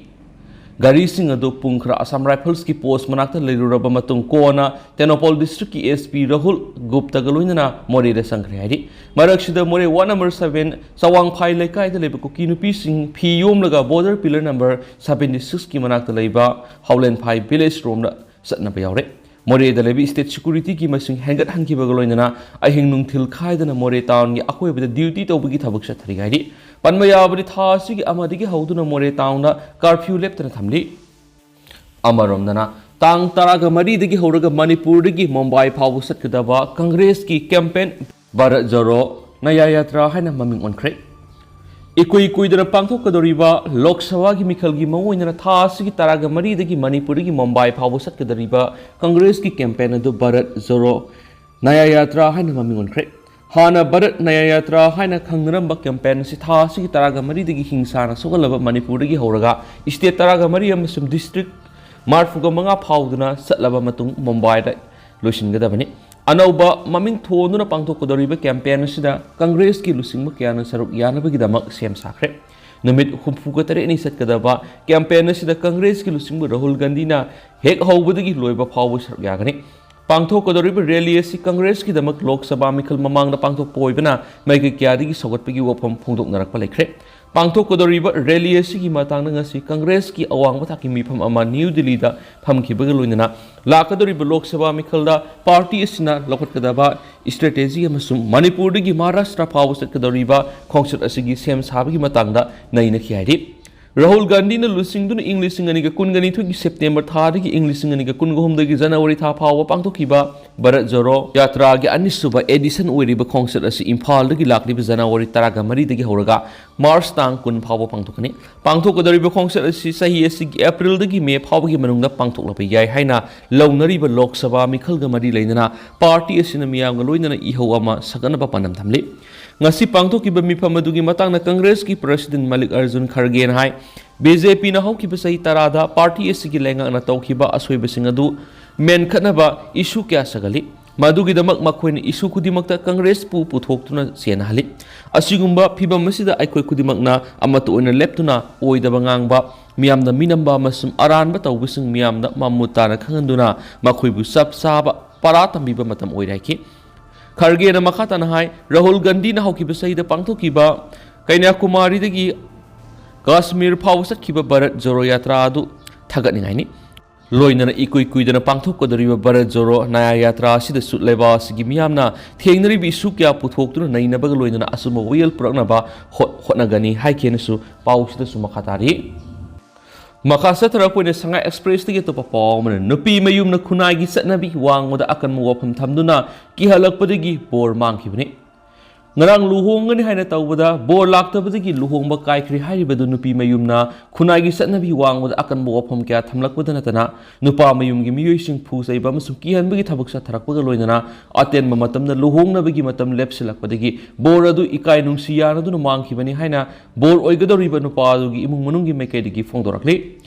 ꯒꯥꯔꯤꯁꯤꯡ ꯑꯗꯨ ꯄꯨꯡ ꯈꯔ ꯑꯁꯥꯝ ꯔꯥꯏꯐꯜꯁꯀꯤ ꯄꯣꯁ ꯃꯅꯥꯛꯇ ꯂꯩꯔꯨꯔꯕ ꯃꯇꯨꯡ ꯀꯣꯟꯅ ꯇꯦꯡꯅꯧꯄꯜ ꯗꯤꯁꯇ꯭ꯔꯤꯛꯀꯤ ꯑꯦꯁ ꯄꯤ ꯔꯥꯍꯨꯜ ꯒꯨꯞꯇꯒ ꯂꯣꯏꯅꯅ ꯃꯣꯔꯦꯗ ꯆꯪꯈ꯭ꯔꯦ ꯍꯥꯏꯔꯤ꯫ ꯃꯔꯛꯁꯤꯗ ꯃꯣꯔꯦ ꯋꯥꯔꯗ ꯅꯝꯕꯔ ꯁꯚꯦꯟ ꯆꯋꯥꯡꯐꯥꯏ ꯂꯩꯀꯥꯏꯗ ꯂꯩꯕ ꯀꯨꯀꯤ ꯅꯨꯄꯤꯁꯤꯡ ꯐꯤ ꯌꯣꯝꯂꯒ ꯕꯣꯔꯗꯔ ꯄꯤꯂꯔ ꯅꯝꯕꯔ ꯁꯚꯦꯟꯇꯤ ꯁꯤꯛꯁꯀꯤ ꯃꯅꯥꯛꯇ ꯂꯩꯕ ꯍꯥꯎꯂꯦꯟꯐꯥꯏ ꯚꯤꯂꯦꯖ ꯔꯣꯝꯗ ꯆꯠꯅꯕ ꯌꯥꯎꯔꯦ꯫ ꯃꯣꯔꯦꯗ ꯂꯩꯕ ꯏꯁꯇꯦꯠ ꯁꯦꯀ꯭ꯌꯨꯔꯤꯇꯤꯒꯤ ꯃꯁꯤꯡ ꯍꯦꯟꯒꯠꯍꯟꯈꯤꯕꯒ ꯂꯣꯏꯅꯅ ꯑꯍꯤꯡ ꯅꯨꯡꯊꯤꯜ ꯈꯥꯏꯗꯅ ꯃꯣꯔꯦ ꯇꯥꯎꯟꯒꯤ ꯑꯀꯣꯏꯕꯗ ꯗ꯭ꯌꯨꯇꯤ ꯇꯧꯕꯒꯤ ꯊꯕꯛ ꯆꯠꯊꯔꯤ ꯍꯥꯏꯔꯤ꯫ ꯄꯟꯕ ꯌꯥꯕꯗꯤ ꯊꯥ ꯑꯁꯤꯒꯤ ꯑꯃꯗꯒꯤ ꯍꯧꯗꯨꯅ ꯃꯣꯔꯦ ꯇꯥꯎꯟꯗ ꯀꯥꯔꯐ꯭ꯌꯨ ꯂꯦꯞꯇꯅ ꯊꯝꯂꯤ꯫ ꯑꯃꯔꯣꯝꯗꯅ ꯇꯥꯡ ꯇꯔꯥꯒ ꯃꯔꯤꯗꯒꯤ ꯍꯧꯔꯒ ꯃꯅꯤꯄꯨꯔꯗꯒꯤ ꯃꯨꯝꯕꯥꯏ ꯐꯥꯎꯕ ꯆꯠꯀꯗꯕ ꯀꯪꯒ꯭ꯔꯦꯁꯀꯤ ꯀꯦꯝꯄꯦꯟ ꯚꯥꯔꯠ ꯖꯣꯔꯣ ꯅꯌꯥ ꯌꯥꯇ꯭ꯔꯥ ꯍꯥꯏꯅ ꯃꯃꯤꯡ ꯑꯣꯟꯈ꯭ꯔꯦ꯫ ꯏꯀꯨꯏ ꯀꯨꯏꯗꯅ ꯄꯥꯡꯊꯣꯛꯀꯗꯧꯔꯤꯕ ꯂꯣꯛ ꯁꯚꯥꯒꯤ ꯃꯤꯈꯜꯒꯤ ꯃꯑꯣꯡ ꯑꯣꯏꯅ ꯊꯥ ꯑꯁꯤꯒꯤ ꯇꯔꯥꯒ ꯃꯔꯤꯗꯒꯤ ꯃꯅꯤꯄꯨꯔꯗꯒꯤ ꯃꯨꯝꯕꯥꯏ ꯐꯥꯎꯕ ꯆꯠꯀꯗꯧꯔꯤꯕ ꯀꯪꯒ꯭ꯔꯦꯁꯀꯤ ꯀꯦꯝꯄꯦꯟ ꯑꯗꯨ ꯚꯥꯔꯠ ꯖꯣꯔꯣ ꯅꯌꯥ ꯌꯥꯇ꯭ꯔꯥ ꯍꯥꯏꯅ ꯃꯃꯤꯡ ꯑꯣꯟꯈ꯭ꯔꯦ꯫ ꯍꯥꯟꯅ ꯚꯥꯔꯠ ꯅꯌꯥ ꯌꯥꯇ꯭ꯔꯥ ꯍꯥꯏꯅ ꯈꯪꯅꯔꯝꯕ ꯀꯦꯝꯄꯦꯟ ꯑꯁꯤ ꯊꯥ ꯑꯁꯤꯒꯤ ꯇꯔꯥꯒ ꯃꯔꯤꯗꯒꯤ ꯍꯤꯡꯁꯥꯅ ꯁꯣꯛꯍꯜꯂꯕ ꯃꯅꯤꯄꯨꯔꯗꯒꯤ ꯍꯧꯔꯒ ꯏꯁꯇꯦꯠ ꯇꯔꯥꯒ ꯃꯔꯤ ꯑꯃꯁꯨꯡ ꯗꯤꯁꯇ꯭ꯔꯤꯛ ꯃꯔꯤꯐꯨꯒ ꯃꯉꯥ ꯐꯥꯎꯗꯨꯅ ꯆꯠꯂꯕ ꯃꯇꯨꯡ ꯃꯨꯝꯕꯥꯏꯗ ꯂꯣꯏꯁꯤꯟꯒꯗꯕꯅꯤ꯫ ꯑꯅꯧꯕ ꯃꯃꯤꯡ ꯊꯣꯟꯗꯨꯅ ꯄꯥꯡꯊꯣꯛꯀꯗꯧꯔꯤꯕ ꯀꯦꯝꯄꯦꯟ ꯑꯁꯤꯗ ꯀꯪꯒ꯭ꯔꯦꯁꯀꯤ ꯂꯨꯆꯤꯡꯕ ꯀꯌꯥꯅ ꯁꯔꯨꯛ ꯌꯥꯅꯕꯒꯤꯗꯃꯛ ꯁꯦꯝ ꯁꯥꯈ꯭ꯔꯦ꯫ ꯅꯨꯃꯤꯠ ꯍꯨꯝꯐꯨꯒ ꯇꯔꯦꯠꯅꯤ ꯆꯠꯀꯗꯕ ꯀꯦꯝꯄꯦꯟ ꯑꯁꯤꯗ ꯀꯪꯒ꯭ꯔꯦꯁꯀꯤ ꯂꯨꯆꯤꯡꯕ ꯔꯥꯍꯨꯜ ꯒꯥꯟꯙꯤꯅ ꯍꯦꯛ ꯍꯧꯕꯗꯒꯤ ꯂꯣꯏꯕ ꯐꯥꯎꯕ ꯁꯔꯨꯛ ꯌꯥꯒꯅꯤ꯫ ꯄꯥꯡꯊꯣꯛꯀꯗꯧꯔꯤꯕ ꯔꯦꯂꯤ ꯑꯁꯤ ꯀꯪꯒ꯭ꯔꯦꯁꯀꯤꯗꯃꯛ ꯂꯣꯛ ꯁꯚꯥ ꯃꯤꯈꯜ ꯃꯃꯥꯡꯗ ꯄꯥꯡꯊꯣꯛꯄ ꯑꯣꯏꯕꯅ ꯃꯥꯏꯀꯩ ꯀꯌꯥꯗꯒꯤ ꯁꯧꯒꯠꯄꯒꯤ ꯋꯥꯐꯝ ꯐꯣꯡꯗꯣꯛꯅꯔꯛꯄ ꯂꯩꯈ꯭ꯔꯦ꯫ ꯄꯥꯡꯊꯣꯛꯀꯗꯧꯔꯤꯕ ꯔꯦꯂꯤ ꯑꯁꯤꯒꯤ ꯃꯇꯥꯡꯗ ꯉꯁꯤ ꯀꯪꯒ꯭ꯔꯦꯁꯀꯤ ꯑꯋꯥꯡꯕ ꯊꯥꯛꯀꯤ ꯃꯤꯐꯝ ꯑꯃ ꯅ꯭ꯌꯨ ꯗꯤꯜꯂꯤꯗ ꯐꯝꯈꯤꯕꯒ ꯂꯣꯏꯅꯅ ꯂꯥꯛꯀꯗꯧꯔꯤꯕ ꯂꯣꯛ ꯁꯚꯥ ꯃꯤꯈꯜꯗ ꯄꯥꯔꯇꯤ ꯑꯁꯤꯅ ꯂꯧꯈꯠꯀꯗꯕ ꯏꯁꯇ꯭ꯔꯦꯇꯦꯖꯤ ꯑꯃꯁꯨꯡ ꯃꯅꯤꯄꯨꯔꯗꯒꯤ ꯃꯍꯥꯔꯥꯁꯇ꯭ꯔ ꯐꯥꯎꯕ ꯆꯠꯀꯗꯧꯔꯤꯕ ꯈꯣꯡꯆꯠ ꯑꯁꯤꯒꯤ ꯁꯦꯝ ꯁꯥꯕꯒꯤ ꯃꯇꯥꯡꯗ ꯅꯩꯅꯈꯤ ꯍꯥꯏꯔꯤ꯫ ꯔꯥꯍꯨꯜ ꯒꯥꯟꯙꯤꯅ ꯂꯨꯆꯤꯡꯗꯨꯅ ꯏꯪ ꯂꯤꯁꯤꯡ ꯑꯅꯤꯒ ꯀꯨꯟꯒ ꯅꯤꯊꯣꯏꯒꯤ ꯁꯦꯞꯇꯦꯝꯕꯔ ꯊꯥꯗꯒꯤ ꯏꯪ ꯂꯤꯁꯤꯡ ꯑꯅꯤꯒ ꯀꯨꯟꯒ ꯍꯨꯝꯗꯣꯏꯒꯤ ꯖꯅꯋꯥꯔꯤ ꯊꯥ ꯐꯥꯎꯕ ꯄꯥꯡꯊꯣꯛꯈꯤꯕ ꯚꯥꯔꯠ ꯖꯣꯔꯣ ꯌꯥꯇ꯭ꯔꯥꯒꯤ ꯑꯅꯤꯁꯨꯕ ꯑꯦꯗꯤꯁꯟ ꯑꯣꯏꯔꯤꯕ ꯈꯣꯡꯆꯠ ꯑꯁꯤ ꯏꯝꯐꯥꯜꯗꯒꯤ ꯂꯥꯛꯂꯤꯕ ꯖꯅꯋꯥꯔꯤ ꯇꯔꯥꯒ ꯃꯔꯤꯗꯒꯤ ꯍꯧꯔꯒ ꯃꯥꯔꯆ ꯇꯥꯡ ꯀꯨꯟ ꯐꯥꯎꯕ ꯄꯥꯡꯊꯣꯛꯀꯅꯤ꯫ ꯄꯥꯡꯊꯣꯛꯀꯗꯧꯔꯤꯕ ꯈꯣꯡꯆꯠ ꯑꯁꯤ ꯆꯍꯤ ꯑꯁꯤꯒꯤ ꯑꯦꯄ꯭ꯔꯤꯜꯗꯒꯤ ꯃꯦ ꯐꯥꯎꯕꯒꯤ ꯃꯅꯨꯡꯗ ꯄꯥꯡꯊꯣꯛꯂꯛꯄ ꯌꯥꯏ ꯍꯥꯏꯅ ꯂꯧꯅꯔꯤꯕ ꯂꯣꯛ ꯁꯚꯥ ꯃꯤꯈꯜꯒ ꯃꯔꯤ ꯂꯩꯅꯅ ꯄꯥꯔꯇꯤ ꯑꯁꯤꯅ ꯃꯤꯌꯥꯝꯒ ꯂꯣꯏꯅꯅ ꯏꯍꯧ ꯑꯃ ꯁꯛꯒꯠꯅꯕ ꯄꯥꯟꯗꯝ ꯊꯝꯂꯤ꯫ ꯉꯁꯤ ꯄꯥꯡꯊꯣꯛꯈꯤꯕ ꯃꯤꯐꯝ ꯑꯗꯨꯒꯤ ꯃꯇꯥꯡꯗ ꯀꯪꯒ꯭ꯔꯦꯁꯀꯤ ꯄ꯭ꯔꯁꯤꯗꯦꯟ ꯃꯜꯂꯤꯛ ꯑꯔꯖꯨꯟ ꯈꯔꯒꯦꯅ ꯍꯥꯏ, ꯕꯤ ꯖꯦ ꯄꯤꯅ ꯍꯧꯈꯤꯕ ꯆꯍꯤ ꯇꯔꯥꯗ ꯄꯥꯔꯇꯤ ꯑꯁꯤꯒꯤ ꯂꯩꯉꯥꯛꯅ ꯇꯧꯈꯤꯕ ꯑꯁꯣꯏꯕꯁꯤꯡ ꯑꯗꯨ ꯃꯦꯟꯈꯠꯅꯕ ꯏꯁꯨ ꯀꯌꯥ ꯁꯥꯒꯠꯂꯤ꯫ ꯃꯗꯨꯒꯤꯗꯃꯛ ꯃꯈꯣꯏꯅ issue ꯈꯨꯗꯤꯡꯃꯛꯇ ꯀꯪꯒ꯭ꯔꯦꯁꯄꯨ ꯄꯨꯊꯣꯛꯇꯨꯅ ꯆꯦꯟꯅꯍꯜꯂꯤ꯫ ꯑꯁꯤꯒꯨꯝꯕ ꯐꯤꯚꯝ ꯑꯁꯤꯗ ꯑꯩꯈꯣꯏ ꯈꯨꯗꯤꯡꯃꯛꯅ ꯑꯃꯠꯇ ꯑꯣꯏꯅ ꯂꯦꯞꯇꯨꯅ ꯑꯣꯏꯗꯕ ꯉꯥꯡꯕ, ꯃꯤꯌꯥꯝꯗ ꯃꯤꯅꯝꯕ ꯑꯃꯁꯨꯡ ꯑꯔꯥꯟꯕ ꯇꯧꯕꯁꯤꯡ ꯃꯤꯌꯥꯝꯗ ꯃꯃꯨꯠ ꯇꯥꯅ ꯈꯪꯍꯟꯗꯨꯅ ꯃꯈꯣꯏꯕꯨ ꯆꯞ ꯆꯥꯕ ꯄꯔꯥ ꯇꯝꯕꯤꯕ ꯃꯇꯝ ꯑꯣꯏꯔꯦ ꯍꯥꯏꯈꯤ꯫ ꯈꯔꯒꯦꯅ ꯃꯈꯥ ꯇꯥꯅ ꯍꯥꯏ, ꯔꯥꯍꯨꯜ ꯒꯥꯟꯙꯤꯅ ꯍꯧꯈꯤꯕ ꯆꯍꯤꯗ ꯄꯥꯡꯊꯣꯛꯈꯤꯕ ꯀꯩꯅ꯭ꯌꯥꯀꯨꯃꯥꯔꯤꯗꯒꯤ ꯀꯥꯁꯃꯤꯔ ꯐꯥꯎꯕ ꯆꯠꯈꯤꯕ ꯚꯥꯔꯠ ꯖꯣꯔꯣ ꯌꯥꯇ꯭ꯔꯥ ꯑꯗꯨ ꯊꯥꯒꯠꯅꯤꯡꯉꯥꯏꯅꯤ꯫ ꯂꯣꯏꯅꯅ ꯏꯀꯨꯏ ꯀꯨꯏꯗꯅ ꯄꯥꯡꯊꯣꯛꯀꯗꯧꯔꯤꯕ ꯚꯥꯔꯠ ꯖꯣꯔꯣ ꯅ꯭ꯌꯥꯌ ꯌꯥꯇ꯭ꯔꯥ ꯑꯁꯤꯗꯁꯨ ꯂꯩꯕꯥꯛ ꯑꯁꯤꯒꯤ ꯃꯤꯌꯥꯝꯅ ꯊꯦꯡꯅꯔꯤꯕ issue ꯀꯌꯥ ꯄꯨꯊꯣꯛꯇꯨꯅ ꯅꯩꯅꯕꯒ ꯂꯣꯏꯅꯅ ꯑꯆꯨꯝꯕ ꯋꯥꯌꯦꯜ ꯄꯨꯔꯛꯅꯕ ꯍꯣ-, ꯍꯣꯠꯅꯒꯅꯤ ꯍꯥꯏꯈꯤꯅꯁꯨ ꯄꯥꯎꯁꯤꯗꯁꯨ ꯃꯈꯥ ꯇꯥꯔꯤ꯫ ꯃꯈꯥ ꯆꯠꯊꯔꯛꯄ ꯑꯣꯏꯅ ꯁꯉꯥꯏ ꯑꯦꯛꯁꯄ꯭ꯔꯦꯁꯇꯒꯤ ꯑꯇꯣꯞꯄ ꯄꯥꯎ ꯑꯃꯅ, ꯅꯨꯄꯤ ꯃꯌꯨꯝꯅ ꯈꯨꯟꯅꯥꯏꯒꯤ ꯆꯠꯅꯕꯤ ꯋꯥꯡꯃꯗ ꯑꯀꯟꯕ ꯋꯥꯐꯝ ꯊꯝꯗꯨꯅ ꯀꯤꯍꯜꯂꯛꯄꯗꯒꯤ ꯕꯣꯔ ꯃꯥꯡꯈꯤꯕꯅꯤ꯫ ꯉꯔꯥꯡ ꯂꯨꯍꯣꯡꯒꯅꯤ ꯍꯥꯏꯅ ꯇꯧꯕꯗ ꯕꯣꯔ ꯂꯥꯛꯇꯕꯗꯒꯤ ꯂꯨꯍꯣꯡꯕ ꯀꯥꯏꯈ꯭ꯔꯦ ꯍꯥꯏꯔꯤꯕꯗꯨ ꯅꯨꯄꯤ ꯃꯌꯨꯝꯅ ꯈꯨꯟꯅꯥꯏꯒꯤ ꯆꯠꯅꯕꯤ ꯋꯥꯡꯃꯗ ꯑꯀꯟꯕ ꯋꯥꯐꯝ ꯀꯌꯥ ꯊꯝꯂꯛꯄꯗ ꯅꯠꯇꯅ ꯅꯨꯄꯥ ꯃꯌꯨꯝꯒꯤ ꯃꯤꯑꯣꯏꯁꯤꯡ ꯐꯨ ꯆꯩꯕ ꯑꯃꯁꯨꯡ ꯀꯤꯍꯟꯕꯒꯤ ꯊꯕꯛ ꯆꯠꯊꯔꯛꯄꯒ ꯂꯣꯏꯅꯅ ꯑꯇꯦꯟꯕ ꯃꯇꯝꯗ ꯂꯨꯍꯣꯡꯅꯕꯒꯤ ꯃꯇꯝ ꯂꯦꯞꯁꯤꯜꯂꯛꯄꯗꯒꯤ ꯕꯣꯔ ꯑꯗꯨ ꯏꯀꯥꯏ ꯅꯨꯡꯁꯤ ꯌꯥꯅꯗꯨꯅ ꯃꯥꯡꯈꯤꯕꯅꯤ ꯍꯥꯏꯅ ꯕꯣꯔ ꯑꯣꯏꯒꯗꯧꯔꯤꯕ ꯅꯨꯄꯥ ꯑꯗꯨꯒꯤ ꯏꯃꯨꯡ ꯃꯅꯨꯡꯒꯤ ꯃꯥꯏꯀꯩꯗꯒꯤ ꯐꯣꯡꯗꯣꯔꯛꯂꯤ꯫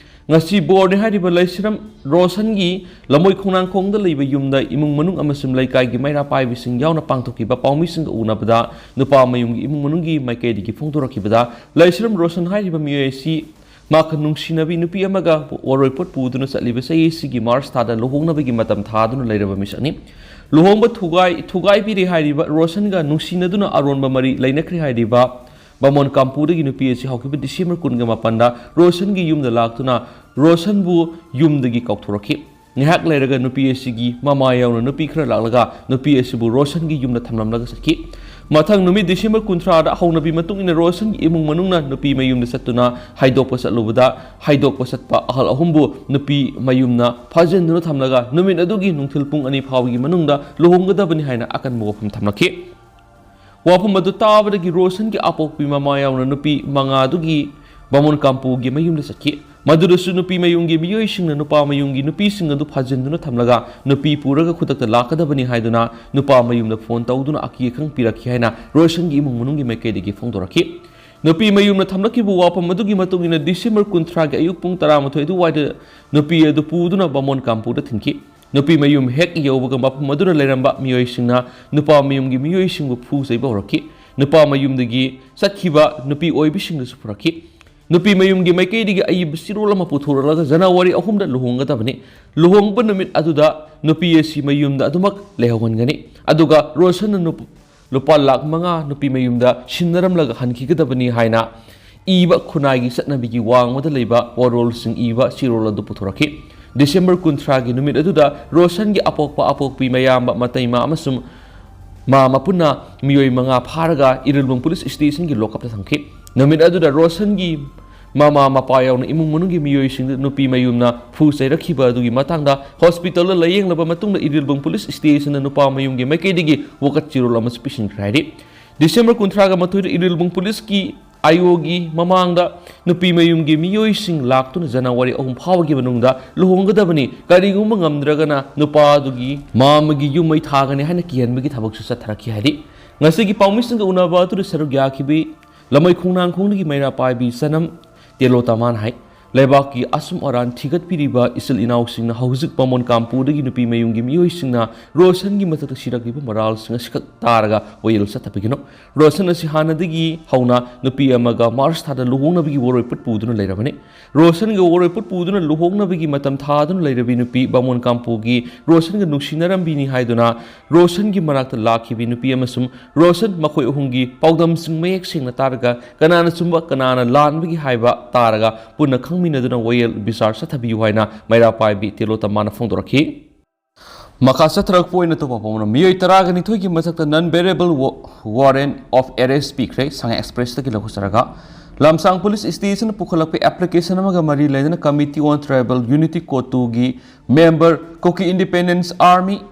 ꯉꯁꯤ ꯕꯣꯔꯅꯤ ꯍꯥꯏꯔꯤꯕ ꯂꯩꯁꯤꯔꯝ ꯔꯣꯁꯟꯒꯤ ꯂꯝꯃꯣꯏ ꯈꯣꯡꯅꯥꯡꯈꯣꯡꯗ ꯂꯩꯕ ꯌꯨꯝꯗ ꯏꯃꯨꯡ ꯃꯅꯨꯡ ꯑꯃꯁꯨꯡ ꯂꯩꯀꯥꯏꯒꯤ ꯃꯩꯔꯥ ꯄꯥꯏꯕꯤꯁꯤꯡ ꯌꯥꯎꯅ ꯄꯥꯡꯊꯣꯛꯈꯤꯕ ꯄꯥꯎꯃꯤꯁꯤꯡꯒ ꯎꯅꯕꯗ ꯅꯨꯄꯥ ꯃꯌꯨꯝꯒꯤ ꯏꯃꯨꯡ ꯃꯅꯨꯡꯒꯤ ꯃꯥꯏꯀꯩꯗꯒꯤ ꯐꯣꯡꯗꯣꯔꯛꯈꯤꯕꯗ, ꯂꯩꯁꯤꯔꯝ ꯔꯣꯁꯟ ꯍꯥꯏꯔꯤꯕ ꯃꯤꯑꯣꯏ ꯑꯁꯤ ꯃꯍꯥꯛꯀ ꯅꯨꯡꯁꯤꯅꯕꯤ ꯅꯨꯄꯤ ꯑꯃꯒ ꯋꯥꯔꯣꯏꯄꯣꯠ ꯄꯨꯗꯨꯅ ꯆꯠꯂꯤꯕ ꯆꯍꯤ ꯑꯁꯤꯒꯤ ꯃꯥꯔꯆ ꯊꯥꯗ ꯂꯨꯍꯣꯡꯅꯕꯒꯤ ꯃꯇꯝ ꯊꯥꯗꯨꯅ ꯂꯩꯔꯕ ꯃꯤꯁꯛꯅꯤ꯫ ꯂꯨꯍꯣꯡꯕ ꯊꯨꯒꯥꯏ-, ꯊꯨꯒꯥꯏꯕꯤꯔꯦ ꯍꯥꯏꯔꯤꯕ ꯔꯣꯁꯟꯒ ꯅꯨꯡꯁꯤꯅꯗꯨꯅ ꯑꯔꯣꯟꯕ ꯃꯔꯤ ꯂꯩꯅꯈ꯭ꯔꯦ ꯍꯥꯏꯔꯤꯕ ꯕꯥꯃꯣꯟ ꯀꯥꯝꯄꯨꯗꯒꯤ ꯅꯨꯄꯤ ꯑꯁꯤ ꯍꯧꯈꯤꯕ ꯗꯤꯁꯦꯝꯕꯔ ꯀꯨꯟꯒ ꯃꯥꯄꯟꯗ ꯔꯣꯁꯟꯒꯤ ꯌꯨꯝꯗ ꯂꯥꯛꯇꯨꯅ ꯔꯣꯁꯟꯕꯨ ꯌꯨꯝꯗꯒꯤ ꯀꯥꯎꯊꯣꯔꯛꯈꯤ꯫ ꯉꯥꯏꯍꯥꯛ ꯂꯩꯔꯒ ꯅꯨꯄꯤ ꯑꯁꯤꯒꯤ ꯃꯃꯥ ꯌꯥꯎꯅ ꯅꯨꯄꯤ ꯈꯔ ꯂꯥꯛꯂꯒ ꯅꯨꯄꯤ ꯑꯁꯤꯕꯨ ꯔꯣꯁꯟꯒꯤ ꯌꯨꯝꯗ ꯊꯝꯂꯝꯂꯒ ꯆꯠꯈꯤ꯫ ꯃꯊꯪ ꯅꯨꯃꯤꯠ ꯗꯤꯁꯦꯝꯕꯔ ꯀꯨꯟꯊ꯭ꯔꯥꯗ ꯍꯧꯅꯕꯤ ꯃꯇꯨꯡ ꯏꯟꯅ ꯔꯣꯁꯟꯒꯤ ꯏꯃꯨꯡ ꯃꯅꯨꯡꯅ ꯅꯨꯄꯤ ꯃꯌꯨꯝꯗ ꯆꯠꯇꯨꯅ ꯍꯥꯏꯗꯣꯛꯄ ꯆꯠꯂꯨꯕꯗ, ꯍꯥꯏꯗꯣꯛꯄ ꯆꯠꯄ ꯑꯍꯜ ꯑꯍꯨꯝꯕꯨ ꯅꯨꯄꯤ ꯃꯌꯨꯝꯅ ꯐꯥꯖꯤꯟꯗꯨꯅ ꯊꯝꯂꯒ ꯅꯨꯃꯤꯠ ꯑꯗꯨꯒꯤ ꯅꯨꯡꯊꯤꯜ ꯄꯨꯡ ꯑꯅꯤ ꯐꯥꯎꯕꯒꯤ ꯃꯅꯨꯡꯗ ꯂꯨꯍꯣꯡꯒꯗꯕꯅꯤ ꯍꯥꯏꯅ ꯑꯀꯟꯕ ꯋꯥꯐꯝ ꯊꯝꯂꯛꯈꯤ꯫ ꯋꯥꯐꯝ ꯑꯗꯨ ꯇꯥꯕꯗꯒꯤ ꯔꯣꯁꯟꯒꯤ ꯑꯄꯣꯛꯄꯤ ꯃꯃꯥ ꯌꯥꯎꯅ ꯅꯨꯄꯤ ꯃꯉꯥꯗꯨꯒꯤ ꯕꯥꯃꯣꯟ ꯀꯥꯝꯄꯨꯒꯤ ꯃꯌꯨꯝꯗ ꯆꯠꯈꯤ꯫ ꯃꯗꯨꯗꯁꯨ ꯅꯨꯄꯤ ꯃꯌꯨꯝꯒꯤ ꯃꯤꯑꯣꯏꯁꯤꯡꯅ ꯅꯨꯄꯥ ꯃꯌꯨꯝꯒꯤ ꯅꯨꯄꯤꯁꯤꯡ ꯑꯗꯨ ꯐꯥꯖꯤꯟꯗꯨꯅ ꯊꯝꯂꯒ ꯅꯨꯄꯤ ꯄꯨꯔꯒ ꯈꯨꯗꯛꯇ ꯂꯥꯛꯀꯗꯕꯅꯤ ꯍꯥꯏꯗꯨꯅ ꯅꯨꯄꯥ ꯃꯌꯨꯝꯗ ꯐꯣꯟ ꯇꯧꯗꯨꯅ ꯑꯀꯤ ꯑꯈꯪ ꯄꯤꯔꯛꯈꯤ ꯍꯥꯏꯅ ꯔꯣꯁꯟꯒꯤ ꯏꯃꯨꯡ ꯃꯅꯨꯡꯒꯤ ꯃꯥꯏꯀꯩꯗꯒꯤ ꯐꯣꯡꯗꯣꯔꯛꯈꯤ꯫ ꯅꯨꯄꯤ ꯃꯌꯨꯝꯅ ꯊꯝꯂꯛꯈꯤꯕ ꯋꯥꯐꯝ ꯑꯗꯨꯒꯤ ꯃꯇꯨꯡ ꯏꯟꯅ ꯗꯤꯁꯦꯝꯕꯔ ꯀꯨꯟꯊ꯭ꯔꯥꯒꯤ ꯑꯌꯨꯛ ꯄꯨꯡ ꯇꯔꯥꯃꯥꯊꯣꯏ ꯑꯗꯨꯋꯥꯏꯗ ꯅꯨꯄꯤ ꯑꯗꯨ ꯄꯨꯗꯨꯅ ꯕꯥꯃꯣꯟ ꯀꯥꯝꯄꯨꯗ ꯊꯤꯟꯈꯤ꯫ ꯅꯨꯄꯤ ꯃꯌꯨꯝ ꯍꯦꯛ ꯌꯧꯕꯒ ꯃꯐꯝ ꯑꯗꯨꯗ ꯂꯩꯔꯝꯕ ꯃꯤꯑꯣꯏꯁꯤꯡꯅ ꯅꯨꯄꯥ ꯃꯌꯨꯝꯒꯤ ꯃꯤꯑꯣꯏꯁꯤꯡꯕꯨ ꯐꯨ ꯆꯩꯕ ꯍꯧꯔꯛꯈꯤ꯫ ꯅꯨꯄꯥ ꯃꯌꯨꯝꯗꯒꯤ ꯆꯠꯈꯤꯕ ꯅꯨꯄꯤ ꯑꯣꯏꯕꯤꯁꯤꯡꯗꯁꯨ ꯐꯨꯔꯛꯈꯤ꯫ ꯅꯨꯄꯤ ꯃꯌꯨꯝꯒꯤ ꯃꯥꯏꯀꯩꯗꯒꯤ ꯑꯏꯕ ꯆꯦꯔꯣꯜ ꯑꯃ ꯄꯨꯊꯣꯔꯛꯂꯒ ꯖꯅꯋꯥꯔꯤ ꯑꯍꯨꯝꯗ ꯂꯨꯍꯣꯡꯒꯗꯕꯅꯤ꯫ ꯂꯨꯍꯣꯡꯕ ꯅꯨꯃꯤꯠ ꯑꯗꯨꯗ ꯅꯨꯄꯤ ꯑꯁꯤ ꯃꯌꯨꯝꯗ ꯑꯗꯨꯃꯛ ꯂꯩꯍꯧꯍꯟꯒꯅꯤ꯫ ꯑꯗꯨꯒ ꯔꯣꯁꯟꯅ ꯅꯨꯞ-, ꯂꯨꯄꯥ ꯂꯥꯈ ꯃꯉꯥ ꯅꯨꯄꯤ ꯃꯌꯨꯝꯗ ꯁꯤꯟꯅꯔꯝꯂꯒ ꯍꯟꯈꯤꯒꯗꯕꯅꯤ ꯍꯥꯏꯅ ꯏꯕ ꯈꯨꯟꯅꯥꯏꯒꯤ ꯆꯠꯅꯕꯤꯒꯤ ꯋꯥꯡꯃꯗ ꯂꯩꯕ ꯋꯥꯔꯣꯜꯁꯤꯡ ꯏꯕ ꯆꯦꯔꯣꯜ ꯑꯗꯨ ꯄꯨꯊꯣꯔꯛꯈꯤ꯫ ꯗꯤꯁꯦꯝꯕꯔ ꯀꯨꯟꯊ꯭ꯔꯥꯒꯤ ꯅꯨꯃꯤꯠ ꯑꯗꯨꯗ ꯔꯣꯁꯟꯒꯤ ꯑꯄꯣꯛꯄ ꯑꯄꯣꯛꯄꯤ, ꯃꯌꯥꯝꯕ, ꯃꯇꯩꯃ ꯑꯃꯁꯨꯡ ꯃꯥ ꯃꯄꯨꯟꯅ ꯃꯤꯑꯣꯏ ꯃꯉꯥ ꯐꯥꯔꯒ ꯏꯔꯤꯜꯕꯨꯡ ꯄꯨꯂꯤꯁ ꯁ꯭ꯇꯦꯁꯟꯒꯤ ꯂꯣꯀꯞꯇ ꯊꯝꯈꯤ꯫ ꯅꯨꯃꯤꯠ ꯑꯗꯨꯗ ꯔꯣꯁꯟꯒꯤ ꯃꯃꯥ ꯃꯄꯥ ꯌꯥꯎꯅ ꯏꯃꯨꯡ ꯃꯅꯨꯡꯒꯤ ꯃꯤꯑꯣꯏꯁꯤꯡꯗ ꯅꯨꯄꯤ ꯃꯌꯨꯝꯅ ꯐꯨ ꯆꯩꯔꯛꯈꯤꯕ ꯑꯗꯨꯒꯤ ꯃꯇꯥꯡꯗ ꯍꯣꯁꯄꯤꯇꯥꯜꯗ ꯂꯥꯌꯦꯡꯂꯕ ꯃꯇꯨꯡꯗ ꯏꯔꯤꯜꯕꯨꯡ ꯄꯨꯂꯤꯁ ꯁ꯭ꯇꯦꯁꯟꯅ ꯅꯨꯄꯥ ꯃꯌꯨꯝꯒꯤ ꯃꯥꯏꯀꯩꯗꯒꯤ ꯋꯥꯀꯠ ꯆꯦꯔꯣꯜ ꯑꯃꯁꯨ ꯄꯤꯁꯤꯟꯈ꯭ꯔꯦ ꯍꯥꯏꯔꯤ꯫ ꯗꯤꯁꯦꯝꯕꯔ ꯀꯨꯟꯊ꯭ꯔꯥꯒ ꯃꯥꯊꯣꯏꯗ ꯏꯔꯤꯜꯕꯨꯡ ꯄꯨꯂꯤꯁꯀꯤ ꯑꯥꯏ ꯑꯣꯒꯤ ꯃꯃꯥꯡꯗ ꯅꯨꯄꯤ ꯃꯌꯨꯝꯒꯤ ꯃꯤꯑꯣꯏꯁꯤꯡ ꯂꯥꯛꯇꯨꯅ ꯖꯅꯋꯥꯔꯤ ꯑꯍꯨꯝ ꯐꯥꯎꯕꯒꯤ ꯃꯅꯨꯡꯗ ꯂꯨꯍꯣꯡꯒꯗꯕꯅꯤ, ꯀꯔꯤꯒꯨꯝꯕ ꯉꯝꯗ꯭ꯔꯒꯅ ꯅꯨꯄꯥ ꯑꯗꯨꯒꯤ ꯃꯃꯥꯒꯤ ꯌꯨꯝ ꯃꯩ ꯊꯥꯒꯅꯤ ꯍꯥꯏꯅ ꯀꯤꯍꯟꯕꯒꯤ ꯊꯕꯛꯁꯨ ꯆꯠꯊꯔꯛꯈꯤ ꯍꯥꯏꯔꯤ꯫ ꯉꯁꯤꯒꯤ ꯄꯥꯎꯃꯤꯁꯤꯡꯒ ꯎꯅꯕ ꯑꯗꯨꯗ ꯁꯔꯨꯛ ꯌꯥꯈꯤꯕꯤ ꯂꯃꯩ ꯈꯣꯡꯅꯥꯡꯈꯣꯡꯗꯒꯤ ꯃꯩꯔꯥ ꯄꯥꯏꯕꯤ ꯆꯅꯝ ꯇꯦꯂꯣꯇꯃꯥꯟ ꯍꯥꯏ, ꯂꯩꯕꯥꯛꯀꯤ ꯑꯁꯨꯝ ꯑꯔꯥꯟ ꯊꯤꯒꯠꯄꯤꯔꯤꯕ ꯏꯆꯤꯜ ꯏꯅꯥꯎꯁꯤꯡꯅ ꯍꯧꯖꯤꯛ ꯕꯥꯃꯣꯟ ꯀꯥꯝꯄꯨꯗꯒꯤ ꯅꯨꯄꯤ ꯃꯌꯨꯝꯒꯤ ꯃꯤꯑꯣꯏꯁꯤꯡꯅ ꯔꯣꯁꯟꯒꯤ ꯃꯊꯛꯇ ꯁꯤꯔꯛꯂꯤꯕ ꯃꯔꯥꯜꯁꯤꯡ ꯑꯁꯤꯈꯛ ꯇꯥꯔꯒ ꯋꯥꯌꯦꯜ ꯆꯠꯊꯕꯤꯒꯅꯨ꯫ ꯔꯣꯁꯟ ꯑꯁꯤ ꯍꯥꯟꯅꯗꯒꯤ ꯍꯧꯅ ꯅꯨꯄꯤ ꯑꯃꯒ ꯃꯥꯔꯆ ꯊꯥꯗ ꯂꯨꯍꯣꯡꯅꯕꯒꯤ ꯋꯥꯔꯣꯏꯄꯣꯠ ꯄꯨꯗꯨꯅ ꯂꯩꯔꯕꯅꯤ꯫ ꯔꯣꯁꯟꯒ ꯋꯥꯔꯣꯏꯄꯣꯠ ꯄꯨꯗꯨꯅ ꯂꯨꯍꯣꯡꯅꯕꯒꯤ ꯃꯇꯝ ꯊꯥꯗꯨꯅ ꯂꯩꯔꯕꯤ ꯅꯨꯄꯤ ꯕꯥꯃꯣꯟ ꯀꯥꯝꯄꯨꯒꯤ ꯔꯣꯁꯟꯒ ꯅꯨꯡꯁꯤꯅꯔꯝꯕꯤꯅꯤ ꯍꯥꯏꯗꯨꯅ ꯔꯣꯁꯟꯒꯤ ꯃꯅꯥꯛꯇ ꯂꯥꯛꯈꯤꯕꯤ ꯅꯨꯄꯤ ꯑꯃꯁꯨꯡ ꯔꯣꯁꯟ ꯃꯈꯣꯏ ꯑꯍꯨꯝꯒꯤ ꯄꯥꯎꯗꯝꯁꯤꯡ ꯃꯌꯦꯛ ꯁꯦꯡꯅ ꯇꯥꯔꯒ ꯀꯅꯥꯅ ꯆꯨꯝꯕ ꯀꯅꯥꯅ ꯂꯥꯟꯕꯒꯤ ꯍꯥꯏꯕ ꯇꯥꯔꯒ ꯄꯨꯟꯅ ꯈꯪꯃꯤꯟꯅꯗꯨꯅ ꯋꯥꯌꯦꯜ ꯕꯤꯆꯥꯔ ꯆꯠꯊꯕꯤꯌꯨ ꯍꯥꯏꯅ ꯃꯩꯔꯥ ꯄꯥꯏꯕꯤ ꯇꯦꯂꯣꯇꯃꯥꯟꯅ ꯐꯣꯡꯗꯣꯔꯛꯈꯤ꯫ ꯃꯈꯥ ꯆꯠꯊꯔꯛꯄ ꯑꯣꯏꯅ ꯑꯇꯣꯞꯄ ꯄꯥꯎ ꯑꯃꯅ, ꯃꯤꯑꯣꯏ ꯇꯔꯥꯒ ꯅꯤꯊꯣꯏꯒꯤ ꯃꯊꯛꯇ non bailable wa-, warrant of arrest ꯄꯤꯈ꯭ꯔꯦ꯫ ꯁꯉꯥꯏ ꯑꯦꯛꯁꯄ꯭ꯔꯦꯁꯇꯒꯤ ꯂꯧꯈꯠꯆꯔꯒ, ꯂꯝꯁꯥꯡ ꯄꯨꯂꯤꯁ ꯁ꯭ꯇꯦꯁꯟꯅ ꯄꯨꯈꯠꯂꯛꯄ application ꯑꯃꯒ ꯃꯔꯤ ꯂꯩꯅꯅ Committee on Tribal Unity, ꯀꯣꯇꯨꯒꯤ member, Kuki Independence Army,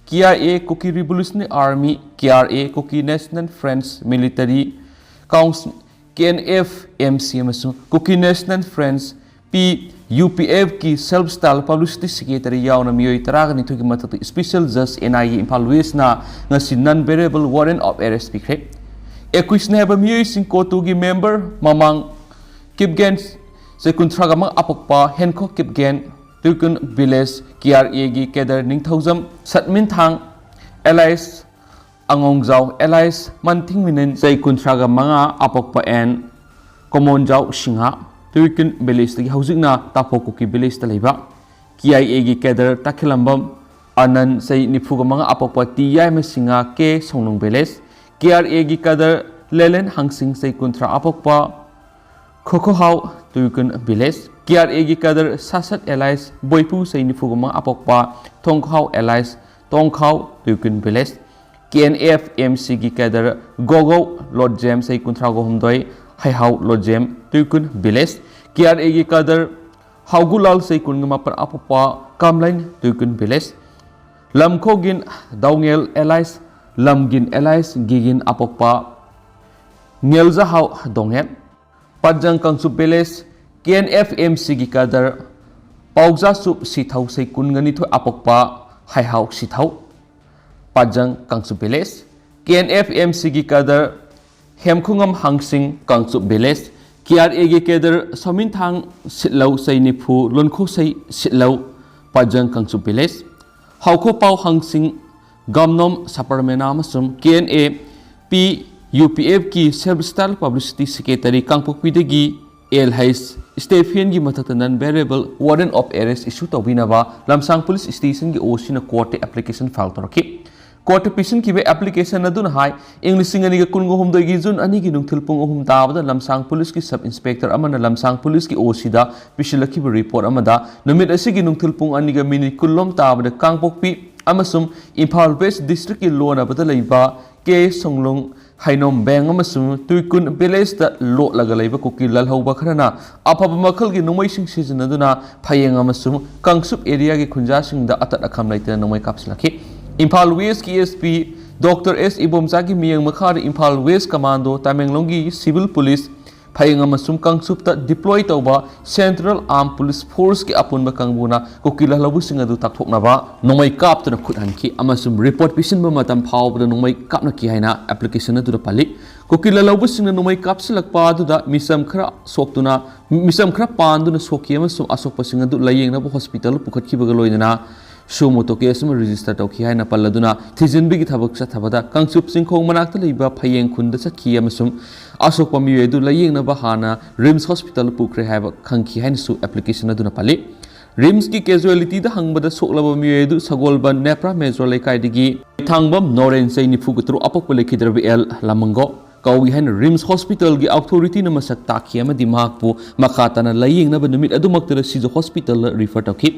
K I A, Kuki Revolutionary Army, K R A, Kuki National Friends Military Council, K N F M C ꯑꯃꯁꯨꯡ Kuki National Friends P U P F ꯀꯤ self style publicity secretary ꯌꯥꯎꯅ ꯃꯤꯑꯣꯏ ꯇꯔꯥꯒ ꯅꯤꯊꯣꯏꯒꯤ ꯃꯊꯛꯇ special judge N I A Imphal ꯋꯦꯁꯅ ꯉꯁꯤ non bailable warrant of arrest ꯄꯤꯈ꯭ꯔꯦ꯫ ꯑꯦꯀꯨꯏꯁꯅ ꯍꯥꯏꯕ ꯃꯤꯑꯣꯏꯁꯤꯡ ꯀꯣꯇꯨꯒꯤ member ꯃꯃꯥꯡ ꯀꯤꯞꯒꯦꯟ, ꯆꯍꯤ ꯀꯨꯟꯊ꯭ꯔꯥꯒ ꯃꯉꯥ ꯑꯄꯣꯛꯄ ꯍꯦꯟꯈꯣ ꯀꯤꯞꯒꯦꯟ, ꯇꯨꯏꯀꯨꯟ ꯚꯤꯂꯦꯖ ꯀꯦ ꯑꯥꯔ ꯑꯦꯒꯤ ꯀꯦꯗꯔ ꯅꯤꯡꯊꯧꯖꯝ ꯁꯠꯃꯤꯟꯊꯥꯡ ꯑꯦꯂꯥꯏꯁ ꯑꯉꯣꯡꯖꯥꯎ ꯑꯦꯂꯥꯏꯁ ꯃꯟꯊꯤꯡꯃꯤꯅꯤꯟ ꯆꯍꯤ ꯀꯨꯟꯊ꯭ꯔꯥꯒ ꯃꯉꯥ ꯑꯄꯣꯛꯄ ꯑꯦꯟ ꯀꯣꯃꯣꯟꯖꯥꯎ ꯁꯤꯡꯍ ꯇꯨꯏꯀꯨꯟ ꯚꯤꯂꯦꯖꯇꯒꯤ ꯍꯧꯖꯤꯛꯅ ꯇꯥꯐꯣ ꯀꯨꯀꯤ ꯚꯤꯂꯦꯖꯇ ꯂꯩꯕ ꯀꯦ ꯑꯥꯏ ꯑꯦꯒꯤ ꯀꯦꯗꯔ ꯇꯥꯈꯤꯂꯝꯕꯝ ꯑꯅꯟ ꯆꯍꯤ ꯅꯤꯐꯨꯒ ꯃꯉꯥ ꯑꯄꯣꯛꯄ ꯇꯤ ꯌꯥꯏꯃꯁꯤꯡꯍ ꯀꯦ ꯁꯣꯡꯅꯨꯡ ꯚꯤꯂꯦꯖ ꯀꯦ ꯑꯥꯔ ꯑꯦꯒꯤ ꯀꯦꯗꯔ ꯂꯦꯂꯦꯟ ꯍꯪꯁꯤꯡ ꯆꯍꯤ ꯀꯨꯟꯊ꯭ꯔꯥ ꯑꯄꯣꯛꯄ Khokhohao Tuikun village K R ꯑꯦꯒꯤ ꯀꯦꯗꯔ ꯁꯥꯁꯠ ꯑꯦꯂꯥꯏꯁ ꯕꯣꯏꯄꯨ ꯆꯍꯤ ꯅꯤꯐꯨꯒ ꯃꯉꯥ ꯑꯄꯣꯛꯄ Thongkhao alias Tongkhao Tuikun village K N F M ꯁꯤꯒꯤ ꯀꯦꯗꯔ ꯒꯣꯒꯧ ꯂꯣꯠꯖꯦꯝ ꯆꯍꯤ ꯀꯨꯟꯊ꯭ꯔꯥꯒ Humdoi Heihao Lotjem Tuikun village K R ꯑꯦꯒꯤ ꯀꯦꯗꯔ ꯍꯥꯎꯒꯨꯂꯥꯜ ꯆꯍꯤ ꯀꯨꯟꯒ ꯃꯥꯄꯟ ꯑꯄꯣꯛꯄ Kamlein Tuikun village Lamkhogin Daongel alias Lamgin alias ꯒꯤꯒꯤꯟ ꯑꯄꯣꯛꯄ Ngeljahao Dongnget Pajang Kangchup village K N F M ꯁꯤꯒꯤ ꯀꯦꯗꯔ ꯄꯥꯎꯖꯥꯆꯨꯞ ꯁꯤꯊꯧ ꯆꯍꯤ ꯀꯨꯟꯒ ꯅꯤꯊꯣꯏ ꯑꯄꯣꯛꯄ Heihao Sitho Pajang Kangchup village K N F M ꯁꯤꯒꯤ cadre Hemkhungam Hangsing Kangchup village K R ꯑꯦꯒꯤ ꯀꯦꯗꯔ ꯁꯣꯃꯤꯟꯊꯥꯡ ꯁꯤꯠꯂꯧ ꯆꯍꯤ ꯅꯤꯐꯨ ꯂꯣꯟꯈꯣꯁꯩ ꯁꯤꯠꯂꯧ ꯄꯥꯖꯪ ꯀꯥꯡꯆꯨꯞ ꯚꯤꯂꯦꯖ ꯍꯥꯎꯈꯣꯄꯥꯎ ꯍꯥꯡꯁꯤꯡ ꯒꯥꯝꯅꯣꯝ ꯁꯄꯔꯃꯦꯅꯥ ꯑꯃꯁꯨꯡ K N A P U P ꯑꯦꯐꯀꯤ ꯁꯦꯜꯐ ꯁ꯭ꯇꯥꯏꯜ ꯄꯕ꯭ꯂꯤꯁꯤꯇꯤ ꯁꯦꯀ꯭ꯔꯦꯇꯔꯤ ꯀꯥꯡꯄꯣꯛꯄꯤꯗꯒꯤ ꯑꯦꯜ ꯍꯩꯁ ꯁ꯭ꯇꯦꯐꯤꯌꯟꯒꯤ ꯃꯊꯛꯇ non bailable warrant of arrest ꯏꯁꯨ ꯇꯧꯕꯤꯅꯕ ꯂꯝꯁꯥꯡ ꯄꯨꯂꯤꯁ ꯁ꯭ꯇꯦꯁꯟꯒꯤ ꯑꯣ ꯁꯤꯅ ꯀꯣꯔꯠꯇ ꯑꯦꯄ꯭ꯂꯤꯀꯦꯁꯟ ꯐꯥꯏꯜ ꯇꯧꯔꯛꯈꯤ꯫ ꯀꯣꯔꯠꯇ ꯄꯤꯁꯤꯟꯈꯤꯕ ꯑꯦꯄ꯭ꯂꯤꯀꯦꯁꯟ ꯑꯗꯨꯅ ꯍꯥꯏ, ꯏꯪ ꯂꯤꯁꯤꯡ ꯑꯅꯤꯒ ꯀꯨꯟꯒ ꯍꯨꯝꯗꯣꯏꯒꯤ ꯖꯨꯟ ꯑꯅꯤꯒꯤ ꯅꯨꯡꯊꯤꯜ ꯄꯨꯡ ꯑꯍꯨꯝ ꯇꯥꯕꯗ ꯂꯝꯁꯥꯡ ꯄꯨꯂꯤꯁꯀꯤ ꯁꯕ ꯏꯟꯁꯄꯦꯛꯇꯔ ꯑꯃꯅ ꯂꯝꯁꯥꯡ ꯄꯨꯂꯤꯁꯀꯤ ꯑꯣ ꯁꯤꯗ ꯄꯤꯁꯤꯜꯂꯛꯈꯤꯕ ꯔꯤꯄꯣꯔꯠ ꯑꯃꯗ ꯅꯨꯃꯤꯠ ꯑꯁꯤꯒꯤ ꯅꯨꯡꯊꯤꯜ ꯄꯨꯡ ꯑꯅꯤꯒ ꯃꯤꯅꯤꯠ ꯀꯨꯟꯂꯣꯝ ꯇꯥꯕꯗ ꯀꯥꯡꯄꯣꯛꯄꯤ ꯑꯃꯁꯨꯡ ꯏꯝꯐꯥꯜ ꯋꯦꯁ ꯗꯤꯁꯇ꯭ꯔꯤꯛꯀꯤ ꯂꯣꯟꯅꯕꯗ ꯂꯩꯕ ꯀꯦ ꯁꯣꯡꯂꯨꯡ, ꯍꯩꯅꯣꯝ ꯕꯦꯡ ꯑꯃꯁꯨꯡ ꯇꯨꯏꯀꯨꯟ ꯚꯤꯂꯦꯖꯇ ꯂꯣꯠꯂꯒ ꯂꯩꯕ ꯀꯨꯀꯤ ꯂꯥꯜꯍꯧꯕ ꯈꯔꯅ ꯑꯐꯕ ꯃꯈꯜꯒꯤ ꯅꯣꯡꯃꯩꯁꯤꯡ ꯁꯤꯖꯤꯟꯅꯗꯨꯅ ꯐꯌꯦꯡ ꯑꯃꯁꯨꯡ ꯀꯥꯡꯆꯨꯞ ꯑꯦꯔꯤꯌꯥꯒꯤ ꯈꯨꯟꯖꯥꯁꯤꯡꯗ ꯑꯇꯠ ꯑꯈꯝ ꯂꯩꯇꯅ ꯅꯣꯡꯃꯩ ꯀꯥꯞꯁꯤꯜꯂꯛꯈꯤ꯫ ꯏꯝꯐꯥꯜ ꯋꯦꯁꯀꯤ ꯑꯦꯁ ꯄꯤ ꯗꯣꯛꯇꯔ ꯑꯦꯁ ꯏꯕꯣꯝꯆꯥꯒꯤ ꯃꯤꯠꯌꯦꯡ ꯃꯈꯥꯗ ꯏꯝꯐꯥꯜ ꯋꯦꯁ ꯀꯃꯥꯟꯗꯣ, ꯇꯃꯦꯡꯂꯣꯡꯒꯤ ꯁꯤꯚꯤꯜ ꯄꯨꯂꯤꯁ, ꯐꯌꯦꯡ ꯑꯃꯁꯨꯡ ꯀꯥꯡꯆꯨꯞꯇ deploy ꯇꯧꯕ Central Armed Police Force ꯀꯤ ꯑꯄꯨꯟꯕ ꯀꯥꯡꯕꯨꯅ ꯀꯨꯀꯤ ꯂꯥꯜꯍꯧꯕꯁꯤꯡ ꯑꯗꯨ ꯇꯥꯛꯊꯣꯛꯅꯕ ꯅꯣꯡꯃꯩ ꯀꯥꯞꯇꯨꯅ ꯈꯨꯠ ꯍꯟꯈꯤ ꯑꯃꯁꯨꯡ report ꯄꯤꯁꯤꯟꯕ ꯃꯇꯝ ꯐꯥꯎꯕꯗ ꯅꯣꯡꯃꯩ ꯀꯥꯞꯅꯈꯤ ꯍꯥꯏꯅ application ꯑꯗꯨꯗ ꯄꯜꯂꯤ꯫ ꯀꯨꯀꯤ ꯂꯥꯜꯍꯧꯕꯁꯤꯡꯅ ꯅꯣꯡꯃꯩ ꯀꯥꯞꯁꯤꯜꯂꯛꯄ ꯑꯗꯨꯗ ꯃꯤꯆꯝ ꯈꯔ ꯁꯣꯛꯇꯨꯅ, ꯃꯤꯆꯝ ꯈꯔ ꯄꯥꯟꯗꯨꯅ ꯁꯣꯛꯈꯤ ꯑꯃꯁꯨꯡ ꯑꯁꯣꯛꯄꯁꯤꯡ ꯑꯗꯨ ꯂꯥꯏꯌꯦꯡꯅꯕ hospital ꯄꯨꯈꯠꯈꯤꯕꯒ ꯂꯣꯏꯅꯅ suo motu case ꯑꯃ register ꯇꯧꯈꯤ ꯍꯥꯏꯅ ꯄꯜꯂꯗꯨꯅ, ꯊꯤꯖꯤꯟꯕꯒꯤ ꯊꯕꯛ ꯆꯠꯊꯕꯗ ꯀꯥꯡꯆꯨꯞ ꯆꯤꯡꯈꯣꯡ ꯃꯅꯥꯛꯇ ꯂꯩꯕ ꯐꯌꯦꯡ ꯈꯨꯟꯗ ꯆꯠꯈꯤ ꯑꯃꯁꯨꯡ ꯑꯁꯣꯛꯄ ꯃꯤꯑꯣꯏ ꯑꯗꯨ ꯂꯥꯏꯌꯦꯡꯅꯕ ꯍꯥꯟꯅ RIMS hospital ꯄꯨꯈ꯭ꯔꯦ ꯍꯥꯏꯕ ꯈꯪꯈꯤ ꯍꯥꯏꯅꯁꯨ application ꯑꯗꯨꯅ ꯄꯜꯂꯤ꯫ RIMS ꯀꯤ casuality ꯗ ꯍꯪꯕꯗ ꯁꯣꯛꯂꯕ ꯃꯤꯑꯣꯏ ꯑꯗꯨ ꯁꯒꯣꯜꯕꯟ ꯅꯦꯄ꯭ꯔꯥ ꯃꯦꯖꯣꯔ ꯂꯩꯀꯥꯏꯗꯒꯤ ꯊꯥꯡꯕꯝ ꯅꯣꯔꯦꯟ, ꯆꯍꯤ ꯅꯤꯐꯨꯒ ꯇꯔꯨꯛ, ꯑꯄꯣꯛꯄ ꯂꯩꯈꯤꯗ꯭ꯔꯕ ꯑꯦꯜ ꯂꯥꯃꯪꯒꯣ ꯀꯧꯏ ꯍꯥꯏꯅ RIMS hospital ꯒꯤ authority ꯅ ꯃꯁꯛ ꯇꯥꯛꯈꯤ ꯑꯃꯗꯤ ꯃꯍꯥꯛꯄꯨ ꯃꯈꯥ ꯇꯥꯅ ꯂꯥꯏꯌꯦꯡꯅꯕ ꯅꯨꯃꯤꯠ ꯑꯗꯨꯃꯛꯇꯗ ꯁꯤꯖ hospital ꯗ refer ꯇꯧꯈꯤ꯫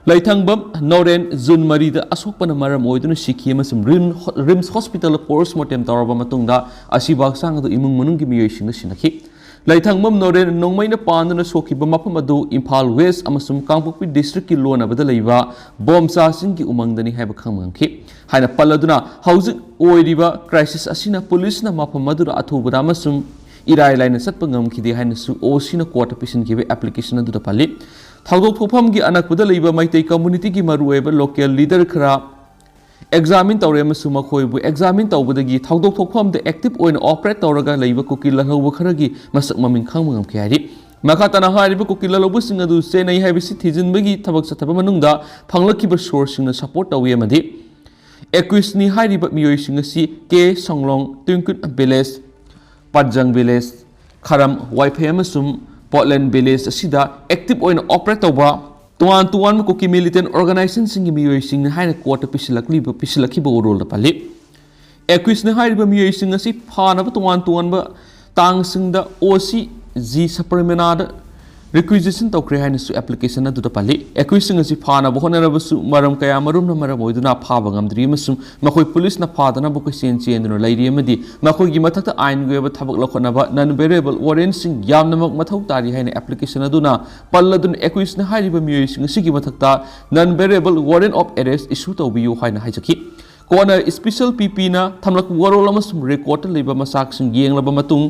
ꯂꯩꯊꯥꯡꯕꯝ ꯅꯣꯔꯦꯟ June ꯃꯔꯤꯗ ꯑꯁꯣꯛꯄꯅ ꯃꯔꯝ ꯑꯣꯏꯗꯨꯅ ꯁꯤꯈꯤ ꯑꯃꯁꯨꯡ RIMS hospital ꯗ post mortem ꯇꯧꯔꯕ ꯃꯇꯨꯡꯗ ꯑꯁꯤꯕ ꯍꯛꯆꯥꯡ ꯑꯗꯨ ꯏꯃꯨꯡ ꯃꯅꯨꯡꯒꯤ ꯃꯤꯑꯣꯏꯁꯤꯡꯅ ꯁꯤꯟꯅꯈꯤ꯫ ꯂꯩꯊꯥꯡꯕꯝ ꯅꯣꯔꯦꯟ ꯅꯣꯡꯃꯩꯅ ꯄꯥꯟꯗꯨꯅ ꯁꯣꯛꯈꯤꯕ ꯃꯐꯝ ꯑꯗꯨ ꯏꯝꯐꯥꯜ West ꯑꯃꯁꯨꯡ ꯀꯥꯡꯄꯣꯛꯄꯤ district ꯀꯤ ꯂꯣꯟꯅꯕꯗ ꯂꯩꯕ ꯕꯣꯝꯆꯥꯁꯤꯡꯒꯤ ꯎꯃꯪꯗꯅꯤ ꯍꯥꯏꯕ ꯈꯪꯕ ꯉꯝꯈꯤ ꯍꯥꯏꯅ ꯄꯜꯂꯗꯨꯅ, ꯍꯧꯖꯤꯛ ꯑꯣꯏꯔꯤꯕ crisis ꯑꯁꯤꯅ police ꯅ ꯃꯐꯝ ꯑꯗꯨꯗ ꯑꯊꯨꯕꯗ ꯑꯃꯁꯨꯡ ꯏꯔꯥꯏ ꯂꯥꯏꯅ ꯆꯠꯄ ꯉꯝꯈꯤꯗꯦ ꯍꯥꯏꯅꯁꯨ OC ꯅ court ꯇ ꯄꯤꯁꯤꯟꯈꯤꯕ application ꯑꯗꯨꯗ ꯄꯜꯂꯤ꯫ ꯊꯧꯗꯣꯛ ꯊꯣꯛꯐꯝꯒꯤ ꯑꯅꯛꯄꯗ ꯂꯩꯕ ꯃꯩꯇꯩ community ꯒꯤ ꯃꯔꯨꯑꯣꯏꯕ local leader ꯈꯔ examine ꯇꯧꯔꯦ ꯑꯃꯁꯨꯡ ꯃꯈꯣꯏꯕꯨ examine ꯇꯧꯕꯗꯒꯤ ꯊꯧꯗꯣꯛ ꯊꯣꯛꯐꯝꯗ active ꯑꯣꯏꯅ operate ꯇꯧꯔꯒ ꯂꯩꯕ ꯀꯨꯀꯤ ꯂꯥꯜꯍꯧꯕ ꯈꯔꯒꯤ ꯃꯁꯛ ꯃꯃꯤꯡ ꯈꯪꯕ ꯉꯝꯈꯤ ꯍꯥꯏꯔꯤ꯫ ꯃꯈꯥ ꯇꯥꯅ ꯍꯥꯏꯔꯤꯕ ꯀꯨꯀꯤ ꯂꯥꯜꯍꯧꯕꯁꯤꯡ ꯑꯗꯨ ꯆꯦꯟꯅꯩ ꯍꯥꯏꯕꯁꯤ ꯊꯤꯖꯤꯟꯕꯒꯤ ꯊꯕꯛ ꯆꯠꯊꯕ ꯃꯅꯨꯡꯗ ꯐꯪꯂꯛꯈꯤꯕ source ꯁꯤꯡꯅ support ꯇꯧꯏ ꯑꯃꯗꯤ accused ꯅꯤ ꯍꯥꯏꯔꯤꯕ ꯃꯤꯑꯣꯏꯁꯤꯡ ꯑꯁꯤ ꯀꯦ ꯁꯣꯡꯂꯣꯡ, ꯇꯨꯡꯀꯨꯠ village, ꯄꯥꯠꯖꯪ village, ꯈꯔꯝ ꯋꯥꯏꯐꯩ ꯑꯃꯁꯨꯡ ꯄꯣꯠꯂꯦꯟ village ꯑꯁꯤꯗ active ꯑꯣꯏꯅ operate ꯇꯧꯕ ꯇꯣꯉꯥꯟ ꯇꯣꯉꯥꯟꯕ ꯀꯨꯀꯤ militant organization ꯁꯤꯡꯒꯤ ꯃꯤꯑꯣꯏꯁꯤꯡꯅꯤ ꯍꯥꯏꯅ court ꯇ ꯄꯤꯁꯤꯜꯂꯛꯂꯤꯕ, ꯄꯤꯁꯤꯜꯂꯛꯈꯤꯕ ꯋꯥꯔꯣꯜꯗ ꯄꯜꯂꯤ꯫ Accused ꯅꯤ ꯍꯥꯏꯔꯤꯕ ꯃꯤꯑꯣꯏꯁꯤꯡ ꯑꯁꯤ ꯐꯥꯅꯕ ꯇꯣꯉꯥꯟ ꯇꯣꯉꯥꯟꯕ ꯇꯥꯡꯁꯤꯡꯗ OC ꯖꯤ ꯁꯕꯔꯤꯃꯥꯂꯥꯗ requisition ꯇꯧꯈ꯭ꯔꯦ ꯍꯥꯏꯅꯁꯨ application ꯑꯗꯨꯗ ꯄꯜꯂꯤ꯫ Accused ꯁꯤꯡ ꯑꯁꯤ ꯐꯥꯅꯕ ꯍꯣꯠꯅꯔꯕꯁꯨ ꯃꯔꯝ ꯀꯌꯥ ꯃꯔꯨꯝꯅ ꯃꯔꯝ ꯑꯣꯏꯗꯨꯅ ꯐꯥꯕ ꯉꯝꯗ꯭ꯔꯤ ꯑꯃꯁꯨꯡ ꯃꯈꯣꯏ police ꯅ ꯐꯥꯗꯅꯕ ꯀꯣꯏꯆꯦꯟ ꯆꯦꯟꯗꯨꯅ ꯂꯩꯔꯤ ꯑꯃꯗꯤ ꯃꯈꯣꯏꯒꯤ ꯃꯊꯛꯇ ꯑꯥꯏꯟꯒꯤ ꯑꯣꯏꯕ ꯊꯕꯛ ꯂꯧꯈꯠꯅꯕ non bailable warrant ꯁꯤꯡ ꯌꯥꯝꯅꯃꯛ ꯃꯊꯧ ꯇꯥꯔꯤ ꯍꯥꯏꯅ application ꯑꯗꯨꯅ ꯄꯜꯂꯗꯨꯅ, accused ꯅ ꯍꯥꯏꯔꯤꯕ ꯃꯤꯑꯣꯏꯁꯤꯡ ꯑꯁꯤꯒꯤ ꯃꯊꯛꯇ non bailable warrant of arrest issue ꯇꯧꯕꯤꯌꯨ ꯍꯥꯏꯅ ꯍꯥꯏꯖꯈꯤ꯫ ꯀꯣꯟꯅ special P P ꯅ ꯊꯝꯂꯛꯄ ꯋꯥꯔꯣꯜ ꯑꯃꯁꯨꯡ record ꯇ ꯂꯩꯕ ꯃꯆꯥꯛꯁꯤꯡ ꯌꯦꯡꯂꯕ ꯃꯇꯨꯡ,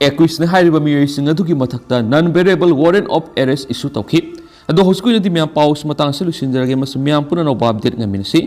ꯑꯦꯀ꯭ꯌꯨꯁꯅ ꯍꯥꯏꯔꯤꯕ ꯃꯤꯑꯣꯏꯁꯤꯡ ꯑꯗꯨꯒꯤ ꯃꯊꯛꯇ non bailable warrant of arrest issue ꯇꯧꯈꯤ꯫ ꯑꯗꯣ ꯍꯧꯖꯤꯛꯀꯤ ꯑꯣꯏꯅꯗꯤ ꯃꯌꯥꯝ ꯄꯥꯎꯁꯤ ꯃꯇꯥꯡꯁꯤꯗ ꯂꯣꯏꯁꯤꯟꯖꯔꯒꯦ, ꯃꯁꯤ ꯃꯌꯥꯝ ꯄꯨꯝꯅꯃꯛ update ꯉꯝꯃꯤꯟꯅꯁꯤ꯫